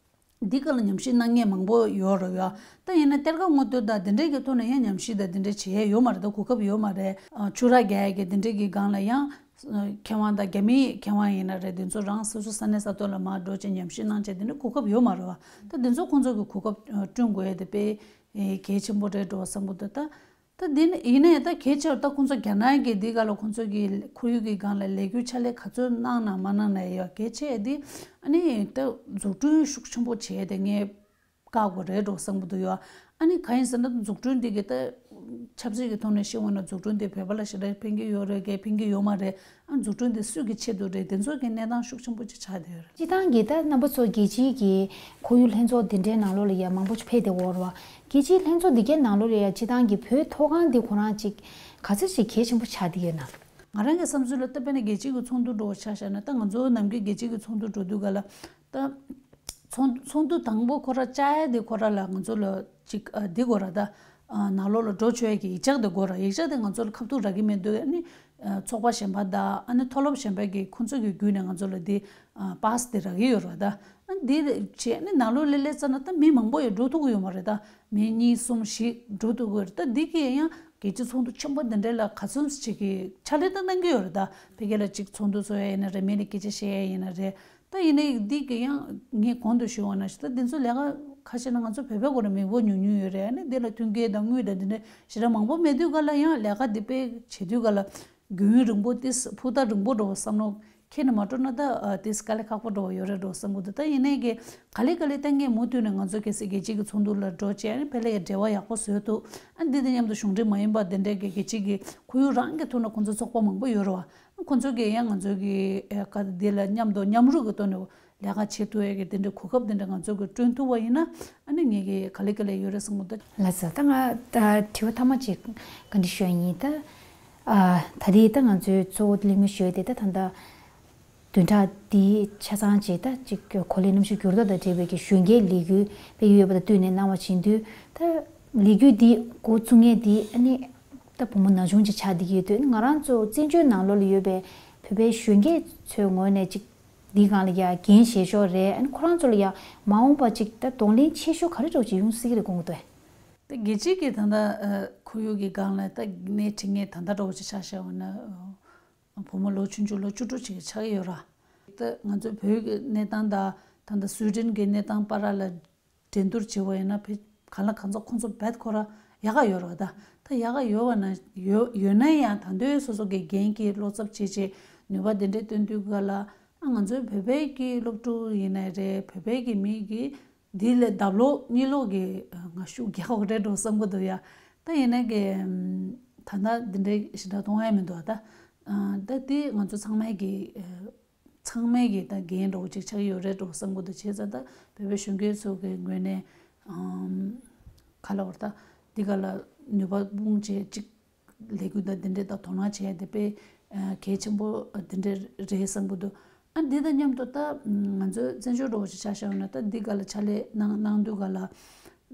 འདི་ག་ལ་ཉམས་ཞིབ་གནང་མཁན་མང་པོ་ཡོད་རེད་ཡ། ད་ཡིན་ན་གཏེར་ཁ་སྔོག་འདོན་དང་འདི་འདྲའི་གི་ཐོག་ནས་ཡང་ཉམས་ཞིབ་དང་འདི་འདྲའི་བྱེད་ཡས་ཡོད་མ་རེད། ད་གོ་སྐབས་ཡོད་མ་རེད། ཨ་ཆུ་རགས་རྒྱག་ཡས་ཀྱི་འདི་འདྲའི་གི་སྒང་ལ་ཡང་ཨ་མཁས་དབང་དང་རྒྱ་མིའི་མཁས་དབང་ཡིན་ན་རེད། འདི་ཚོ་རང་སོ་སོ་ས་གནས་ས་ཐོག་ལ་མར་འགྲོ་བྱས་ཉམས་ཞིབ་གནང་བྱས་འདི་འདྲ་གོ་སྐབས་ཡོད་མ་རེད་བ། ད་འདི་ཚོ་ཁོང་ཚོ་གི་གོ་སྐབས་ཨ་བསྐྲུན་དགོས་ཡས་དེ་དཔེ་ཨེ་གལ་ཆེན་པོ་རེད་འགྲོ་བསམ་གི་འདུག་ད། ད་འདི་ནི་ཡིན་ནའི་ད་གལ་ཆེ་བ་ད་ཁོང་ཚོ་རྒྱ་ནག་གི་འདི་ག་ལ་ཁོང་ཚོ་གི་ཁོར་ཡུག་གི་སྒང་ལ་ལས་འགུལ་ཕྱག་ལས་ག་ཚོད་གནང་ན་མ་གནང་ན་ཡོད་གལ་ཆེ་འདི་ཨ་ནི་ད་འཛུགས་སྐྲུན་ཤུགས་ཆེན་པོ་བྱས་ཏེ་ངས་བཀག་དགོས་རེད་འགྲོ་བསམ་གི་འདུག་ཡོད། ཨ་ནི་གང་ཡིན་ཟེར་ན་འཛུགས་སྐྲུན་འདི་གི་ད་ཆབ་སྲིད་ཀྱི་ཐོག་ནས་ཤེས་འོང་ན་འཛུགས་སྐྲུན་འདི་བོད་པ་ལ་ཞེ་དྲག་ཕན་གྱི་ཡོད་རེད་གས་ཕན་གྱི་ཡོད་མ་རེད། ཨ་འཛུགས་སྐྲུན་འདི་སུས་ཀྱི་ཆེད་དུ་རེད། དེ་ཚོ་གི་གནས་སྟངས་ཤུགས་ཆེན་པོ་ཅིག་ཆགས་བསྡད་ཡོད་རེད། སྤྱིར་བཏང་གི་ད་རྣམ་པ་ཚོ་རྒྱལ་སྤྱིའི་གི་ཁོར་ཡུག་ལྷན་ཚོགས་འདི་འདྲའི་ནང་ལོགས་ལ་ཡ་མང་པོ་ཅིག་ཕེབས་བསྡད་ཡོད་རེད་བ། རྒྱལ་སྤྱིའི་ལྷན་ཚོགས་འདི་གའི་ནང་ལོགས་ལ་ཡ་སྤྱིར་བཏང་གི་བོད་མཐོ་སྒང་འདི་ཁོ་རང་ཅིག་ག་ཚོད་ཅིག་གལ་ཆེན་པོ་ཆགས་བསྡད་ཡོད་ན། ང་རང་གི་བསམ་ཚུལ་ལ་ད་དཔེར་ན་རྒྱལ་སྤྱིའི་གི་ཚོགས་འདུ་འགྲོ་བ་ཆ་བཞག་ན་ད་ང་ཚོ་ནམ་རྒྱུན་རྒྱལ་སྤྱིའི་གི་ཚོགས་འདུ་འགྲོ་དུས་ག་ལ་ད་ཚོགས་ཚོགས་འདུ་དང་པོ་ཁོ་ར་བཅར་ཡ་དེ་ཁོ་ར་ལ་ང་ཚོ་ལ་ཅིག་ཨ་འདི་དགོས་ར། ད་ཨ་ནང་ལོགས་ལ་འགྲོ་ཆོག་ཡ་གི་ཡིག་ཆ་དེ་དགོས་ར། ཡིག་ཆ་དེ་ང་ཚོ་ལ་ཁ་ཐུག་རག་གི་མེད་དུས་ཨ་ནི་ཨ་ཚོགས་པ་གཞན་པ་དང་ཨ་ནི་མཐོ་སློབ་གཞན་པ་གི་ཁོང་ཚོ་གི་བརྒྱུད་ནས་ང་ཚོ་ལ་འདི་ཨ་པཱས་དེ་རག་གི་ཡོད་ར། ད་ཨ་འདི་བྱས་ནས་ནང་ལོགས་སླེབས་སླེབས་ཙ་ན་ད་མི་མང་པོ་ཡང་འགྲོ་ཐུབ་ཀྱི་ཡོད་མ་རེད། ད་མི་གཉིས་གསུམ་བཞི་འགྲོ་ཐུབ་ཀྱི་ཡོད་རེད། ད་འདི་གི་ཡང་རྒྱལ་སྤྱིའི་ཚོགས་འདུ་ཆེན་པོ་འདི་འདྲ་ལ་ག་ཚོད་ཅིག་གི་ཕྱག་ལས་ད་གནང་གི་ཡོད་རེད། ད་ཕ་གི་ལ་ཅིག་ཚོགས་འདུ་ཚོགས་ཡ་ཡིན་ན་རེད། མི་ལ་སྐད་ཆ་བཤད་ཡ་ཡིན་ན་རེད། ད་ཡིན་ནའི་འདི་གི་ཡང་ངས་གོང་དུ་ཞུས་པ་ནང་བཞིན་ད་འདི་ཚོ་ལས་ཀ་ཁ་ཤས་ན་ང་ཚོ་བོད་པའི་སྐོར་ལ་མི་འབོར་ཉུང་ཉུང་ཡོད་རེད། ཨ་ནི་འདི་ལ་མཐུན་རྐྱེན་དང་དངུལ་དང་འདི་འདྲ་ཞེ་དྲག་མང་པོ་མེད་དུས་ག་ལ་ཡང་ལས་ཀ་འདི་དཔེ་བྱེད་དུས་ག་ལ་རྒྱུན་རིང་པོ་ཏིས་ཕུགས་ཐག་རིང་པོ་འགྲོ་བསམ་བློ་ཁྱེར་ནས་མ་འགྲོ་ན་ད་ཏིས་དཀའ་ལས་ཁག་པོ་འགྲོ་བ་ཡོད་རེད་འགྲོ་བསམ་གི་འདུག་ད་ཡིན་ནའི་གི་ག་ལེ་ག་ལེ་ད་ངས་མུ་མཐུད་ནས་ང་ཚོ་གལ་སྲིད་རྒྱལ་སྤྱིའི་གི་ཚོགས་འདུ་ལ་འགྲོ་བྱས་ཨ་ནི་ཕ་ལ་ཡ་འབྲེལ་བ་ཡག་པོ་བཟོས་ཐུབ། ཨ་ནི་འདི་དང་མཉམ་དུ་གཞུང་འབྲེལ་མ་ཡིན་པ་འདི་འདྲའི་གི་རྒྱལ་སྤྱིའི་གི་ཁོར་ཡུག་རང་གི་ཐོག་ནས་ཁོང་ཚོ་ཚོགས་པ་མང་པོ་ཡོད་རེད་བ། ཁོང་ཚོ་གིས་ཡང་ང་ཚོ་གི་ཨེ་ཀ་འདི་ལ་མཉམ་དུ་མཉམ་རུབ་ཀྱི་ཐོག་ནས་ལས་ཀ་བྱེད་ཐུབ་ཡས་ཀྱི་དེ་འདྲའི་གོ་སྐབས་དེ་འདྲ་ང་ཚོ་གིས་བསྐྲུན་ཐུབ་པ་ཡིན་ན་ཨ་ནི་ངེད་ཀྱིས་ག་ལེ་ག་ལེ་ཡོད་རེད་བསམ་གི་འདུག་ལགས་སོ། ད་ང་ད་དྲི་བ་མཐའ་མ་ཅིག་བཀའ་འདྲི་ཞུ་ཡ་ཡིན། ད་ཨ་ད་ལྟའི་ད་ང་ཚོའི་གཙོ་བོ་གླེང་མོལ་ཞུ་ཡ་དེ་ད་ད་ལྟ་བདུན་ཕྲག་འདི་ཆ་ཚང་ཅིག་ད་ཅིག་གོ་ལའི་གནམ་གཤིས་འགྱུར་ལྡོག་དང་འབྲེལ་བའི་གི་གཞོན་སྐྱེས་ལས་འགུལ་སྤེལ་ཡོད་པ་དང་བསྟུན་ནས་གནང་བ་བྱེད་དུས་ད་ལས་འགུལ་འདི་འགོ་བཙུགས་མཁན་འདི་ཨ་ནི། ད་བུ་མོ་ན་ཆུང་ཅིག་ཆགས་བསྡད་ཀྱི་ཡོད་དུས་ང་རང་ཚོ་བཙན་བྱོལ་ནང་ལོགས་ལ་ཡོད་པའི་བོད་པའི་གཞོན་སྐྱེས་ཚོའི་ངོས་ནས་ཅིག་འདིའི་སྒང་ལ་ཡ་འགན་བཞེས་ཕྱོགས་རེད། ཨ་ནི་ཁོ་རང་ཚོ་ལ་ཡ་མ་འོངས་པ་ཅིག་ད་གདོང་ལེན་ཆེ་ཤོས་ག་རེ་འདྲ་བོ་ཅིག་ཡོང་སྲིད་ཀྱི་རེད་དགོངས་ཀྱི་འདུག་ད་རྒྱལ་སྤྱིའི་གི་ད་ལྟ་ཁོར་ཡུག་གི་སྒང་ལ་ད་སྣེ་ཁྲིད་མཁན་ད་ལྟ་འདྲ་བོ་ཅིག་ཆ་བཞག་པ་ན་བུ་མོ་ལོ་ཆུང་ཆུང་ལོ་བཅུ་དྲུག་ཅིག་ཆགས་ཀྱི་ཡོད་ར། ད་ང་ཚོ་བོད་ཀྱི་གནས་སྟངས་དང་ད་ལྟ་སུའི་ཌེན་གྱི་གནས་སྟངས་བར་ལ་འགྲན་བསྡུར་བྱེད་པ་ཡིན་ན་ཕི་གང་ལ་གང་འཚམ་ཁོང་ཚོ་རྦད་ཁོ་ར་ཡག་ག་ཡོད་རེད་བ། ད་ད་ཡག་ག་ཡོད་བ་ན་ཡོད་ཡོད་ན་ཡང་ད་དུང་སོ་སོ་གི་འགན་གྱི་བློ་འཚབ་བྱེད་བྱེད་ནུས་པ་དེ་འདྲའི་བཏོན་དུས་ག་ལ་ ཨ། ང་ཚོའི་བོད་པའི་གི་སློབ་ཕྲུག་ཡིན་ནའི་རེད། བོད་པའི་གི་མི་གི་འདི་ལས་ལྡབ་ལོག་གཉིས་ལོག་གི་ང་ཤུགས་རྒྱག་དགོས་རེད་འགྲོ་བསམ་གི་འདུག་ཡ། ད་ཡིན་ནའི་གི་ད་ལྟ་འདི་འདྲའི་ཞེ་དྲག་གཏོང་ཡ་མི་འདུག་ད་ད་འདི་ང་ཚོ་ཚང་མའི་གི་ཚང་མའི་གི་ད་འགན་འདྲ་བོ་ཅིག་ཆགས་ཀྱི་ཡོད་རེད་འགྲོ་བསམ་གི་འདུག་བྱས་ཙང་ད་བོད་པའི་གཞོན་སྐྱེས་ཚོ་གི་ངོས་ནས་ཨམ། ག་ལབ་དགོས་རེད། ད་འདི་ག་ལ་ནུས་པ་སྤུངས་བྱས་ཅིག་ལས་འགུལ་དང་འདི་འདྲའི་ད་དོ་སྣང་བྱས་དེ་དཔེ་གལ་ཆེན་པོ་འདི་འདྲ་རེད་བསམ་གི་འདུག་ཨ། འདི་དང་མཉམ་དུ་ད་ང་ཚོའི་བཙན་བྱོལ་འགྲོ་བོ་ཅིག་ཆ་བཞག་ཡོད་ན་ད་འདི་ག་ལ་ཕྱག་ལས་གནང་གནང་དུས་ག་ལ་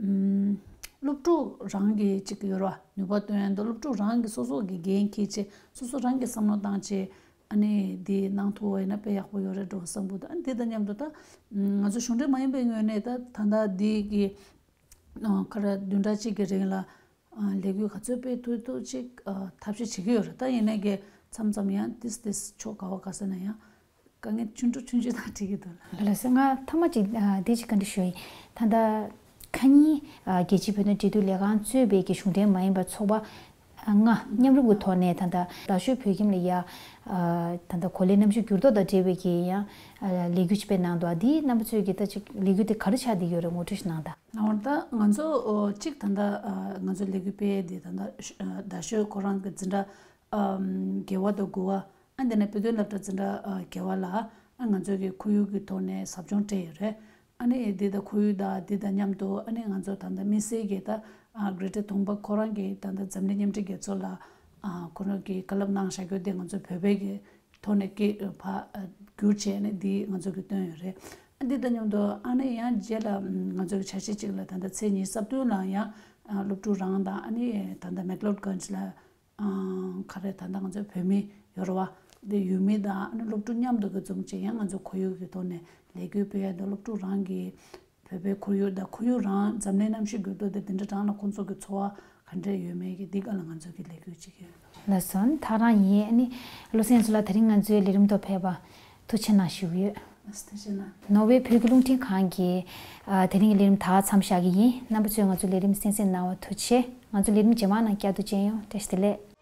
ཨམ། སློབ་ཕྲུག་རང་གི་ཅིག་ཡོད་ར། ནུས་པ་བཏོན་ཡ་འདུག་སློབ་ཕྲུག་རང་གི་སོ་སོ་གི་འགན་འཁྱེར་བྱས་སོ་སོ་རང་གི་བསམ་བློ་བཏང་བྱས། ཨ་ནི་འདི་གནང་ཐུབ་པ་ཡིན་ན་དཔེ་ཡག་པོ་ཡོད་རེད་འགྲོ་བསམ་གི་འདུག་ཨ། འདི་དང་མཉམ་དུ་ད་ང་ཚོ་གཞུང་འབྲེལ་མ་ཡིན་པའི་ངོས་ནས་ད་ད་ལྟ་འདི་གི་ཁ་ར་བདུན་ཕྲག་གཅིག་གི་རིང་ལ་ལས་འགུལ་ག་ཚོད་སྤེལ་ཐུབ་ཐུབ་ཅིག་ཐབས་ཤེས་བྱེད་ཀྱི་ཡོད་རེད། ད་ཡིན་ནའི་གི་མཚམས་མཚམས་ཡང་ཏིས་ཏིས་ཕྱོགས་ག་བ་ག་ས་ན་ཡང་དཀའ་ངལ་ཆུང་ཆུང་ཆུང་ཆུང་དང་འཕྲད་ཀྱི་འདུག་ལ། ལགས་སོ། ང་ཐ་མ་ཅིག་འདི་ཅིག་བཀའ་འདྲི་ཞུ་ཡིན། ད་ལྟ་ཁ་ཉིན་རྒྱལ་སྤྱིའི་བོད་དོན་འབྲེལ་མཐུད་ལས་ཁང་གཙོས་པའི་གི་གཞུང་འབྲེལ་མ་ཡིན་པ་ཚོགས་པ་ལྔ་མཉམ་རུབ་ཀྱི་ཐོག་ནས་ད་ལྟ་རྡ་ཤོད་བོད་ཁྱིམ་ལ་ཡ་ད་ལྟ་གོ་ལའི་གནམ་གཤིས་འགྱུར་ལྡོག་དང་འབྲེལ་བའི་གི་ཡང་ལས་འགུལ་ཅིག་སྤེལ་གནང་འདུག་འདི་རྣམ་པ་ཚོས་ཀྱི་ད་ཅིག་ལས་འགུལ་དེ་ག་རེ་ཆགས་བསྡད་ཡོད་རེད་ངོ་སྤྲོད་ཞིག་གནང་དང་། ལགས་འོང་། ད་ང་ཚོ་གཅིག་ད་ལྟ་ང་ཚོ་ལས་འགུལ་སྤེལ་ཡས་དེ་ད་ལྟ་རྡ་ཤོད་ཁོ་རང་གི་འཛིན་གྲྭ་བརྒྱད་པ་དང་དགུ་པ། ཨ། འདི་ནས་བོད་དོན་སློབ་གྲྭ་འཛིན་གྲྭ་བརྒྱད་པ་ལ་ཨ་ང་ཚོ་གི་ཁོར་ཡུག་གི་ཐོག་ནས་ཟབ་སྦྱོང་སྤྲད་ཡོད་རེད། ཨ་ནི་འདི་དང་ཁོར་ཡུག་དང་འདི་དང་མཉམ་དུ་ཨ་ནི་ང་ཚོ་ད་ལྟ་དམིགས་བསལ་གྱི་ད་Greater Thongpa ཁོ་རང་གི་ད་ལྟ་འཛམ་གླིང་མཉམ་འབྲེལ་རྒྱལ་ཚོགས་ལ་ཁོ་རང་གིས་བཀའ་སློབ་གནང་བཞག་རྒྱུ་དེ་ང་ཚོ་བོད་པའི་གི་ཐོག་ནས་སྐད་ཕར་བསྒྱུར་བྱས་ནས་འདི་ང་ཚོ་གི་བཏོན་ཡོད་རེད། ཨ། འདི་དང་མཉམ་དུ་ཨ་ནི་ཡང་རྗེས་ལ་ང་ཚོ་གི་འཆར་གཞི་གཅིག་ལ་ད་ལྟ་ཚེས་ཉི་ཤུ་རྩ་བདུན་ལ་ཡང་སློབ་ཕྲུག་རང་དང་ཨ་ནི་ད་ལྟ་མེག་ལོད་གྷན་ཇི་ལ་ག་རེ་ད་ལྟ་ང་ཚོའི་བོད་མི་ཡོད་རེད་བ། འདི་ཡུལ་མི་དང་ཨ་ནི་སློབ་ཕྲུག་མཉམ་དུ་གི་འཛོམས་བྱས་ཡང་ང་ཚོ་ཁོར་ཡུག་གི་ཐོག་ནས་ལས་འགུལ་སྤེལ་ཡ་དང་སློབ་ཕྲུག་རང་གི་བོད་པའི་ཁོར་ཡུག་དང་ཁོར་ཡུག་རང་འཛམ་གླིང་གནམ་གཤིས་འགྱུར་ལྡོག་དེ་འདི་འདྲ་རང་ལ་ཁོང་ཚོ་གི་འཚོ་བ་ག་འདྲ་ཡོད་མེད་ཀྱི་འདི་ག་ལ་ང་ཚོ་གི་ལས་འགུལ་ཅིག་ཡོད། ལགས་སོ། ཐག་རང་ཡིན། ཨ་ནི་བློ་སེང་ཚོ་ལ་དེ་རིང་ང་ཚོའི་ལས་རིམ་ཐོག་ཕེབས་པ་ཐུགས་རྗེ་གནང་ཞུ་གི་ཡོད། ཐུགས་རྗེ་གནང་། ནོར་ཝེ་བོད་ཀྱི་རླུང་འཕྲིན་ཁང་གི་ཨ་དེ་རིང་གི་ལས་རིམ་ད་ག་མཚམས་བཞག་གི་ཡིན། རྣམ་པ་ཚོས་ང་ཚོའི་ལས་རིམ་གསན་གཟིགས་གནང་བ་ཐུགས་རྗེ་ཆེ། ང་ཚོའི་ལས་རིམ་རྗེས་མ་ནང་བསྐྱར་དུ་མཇལ་ཡོང་། བཀྲ་ཤིས་བདེ་ལེགས།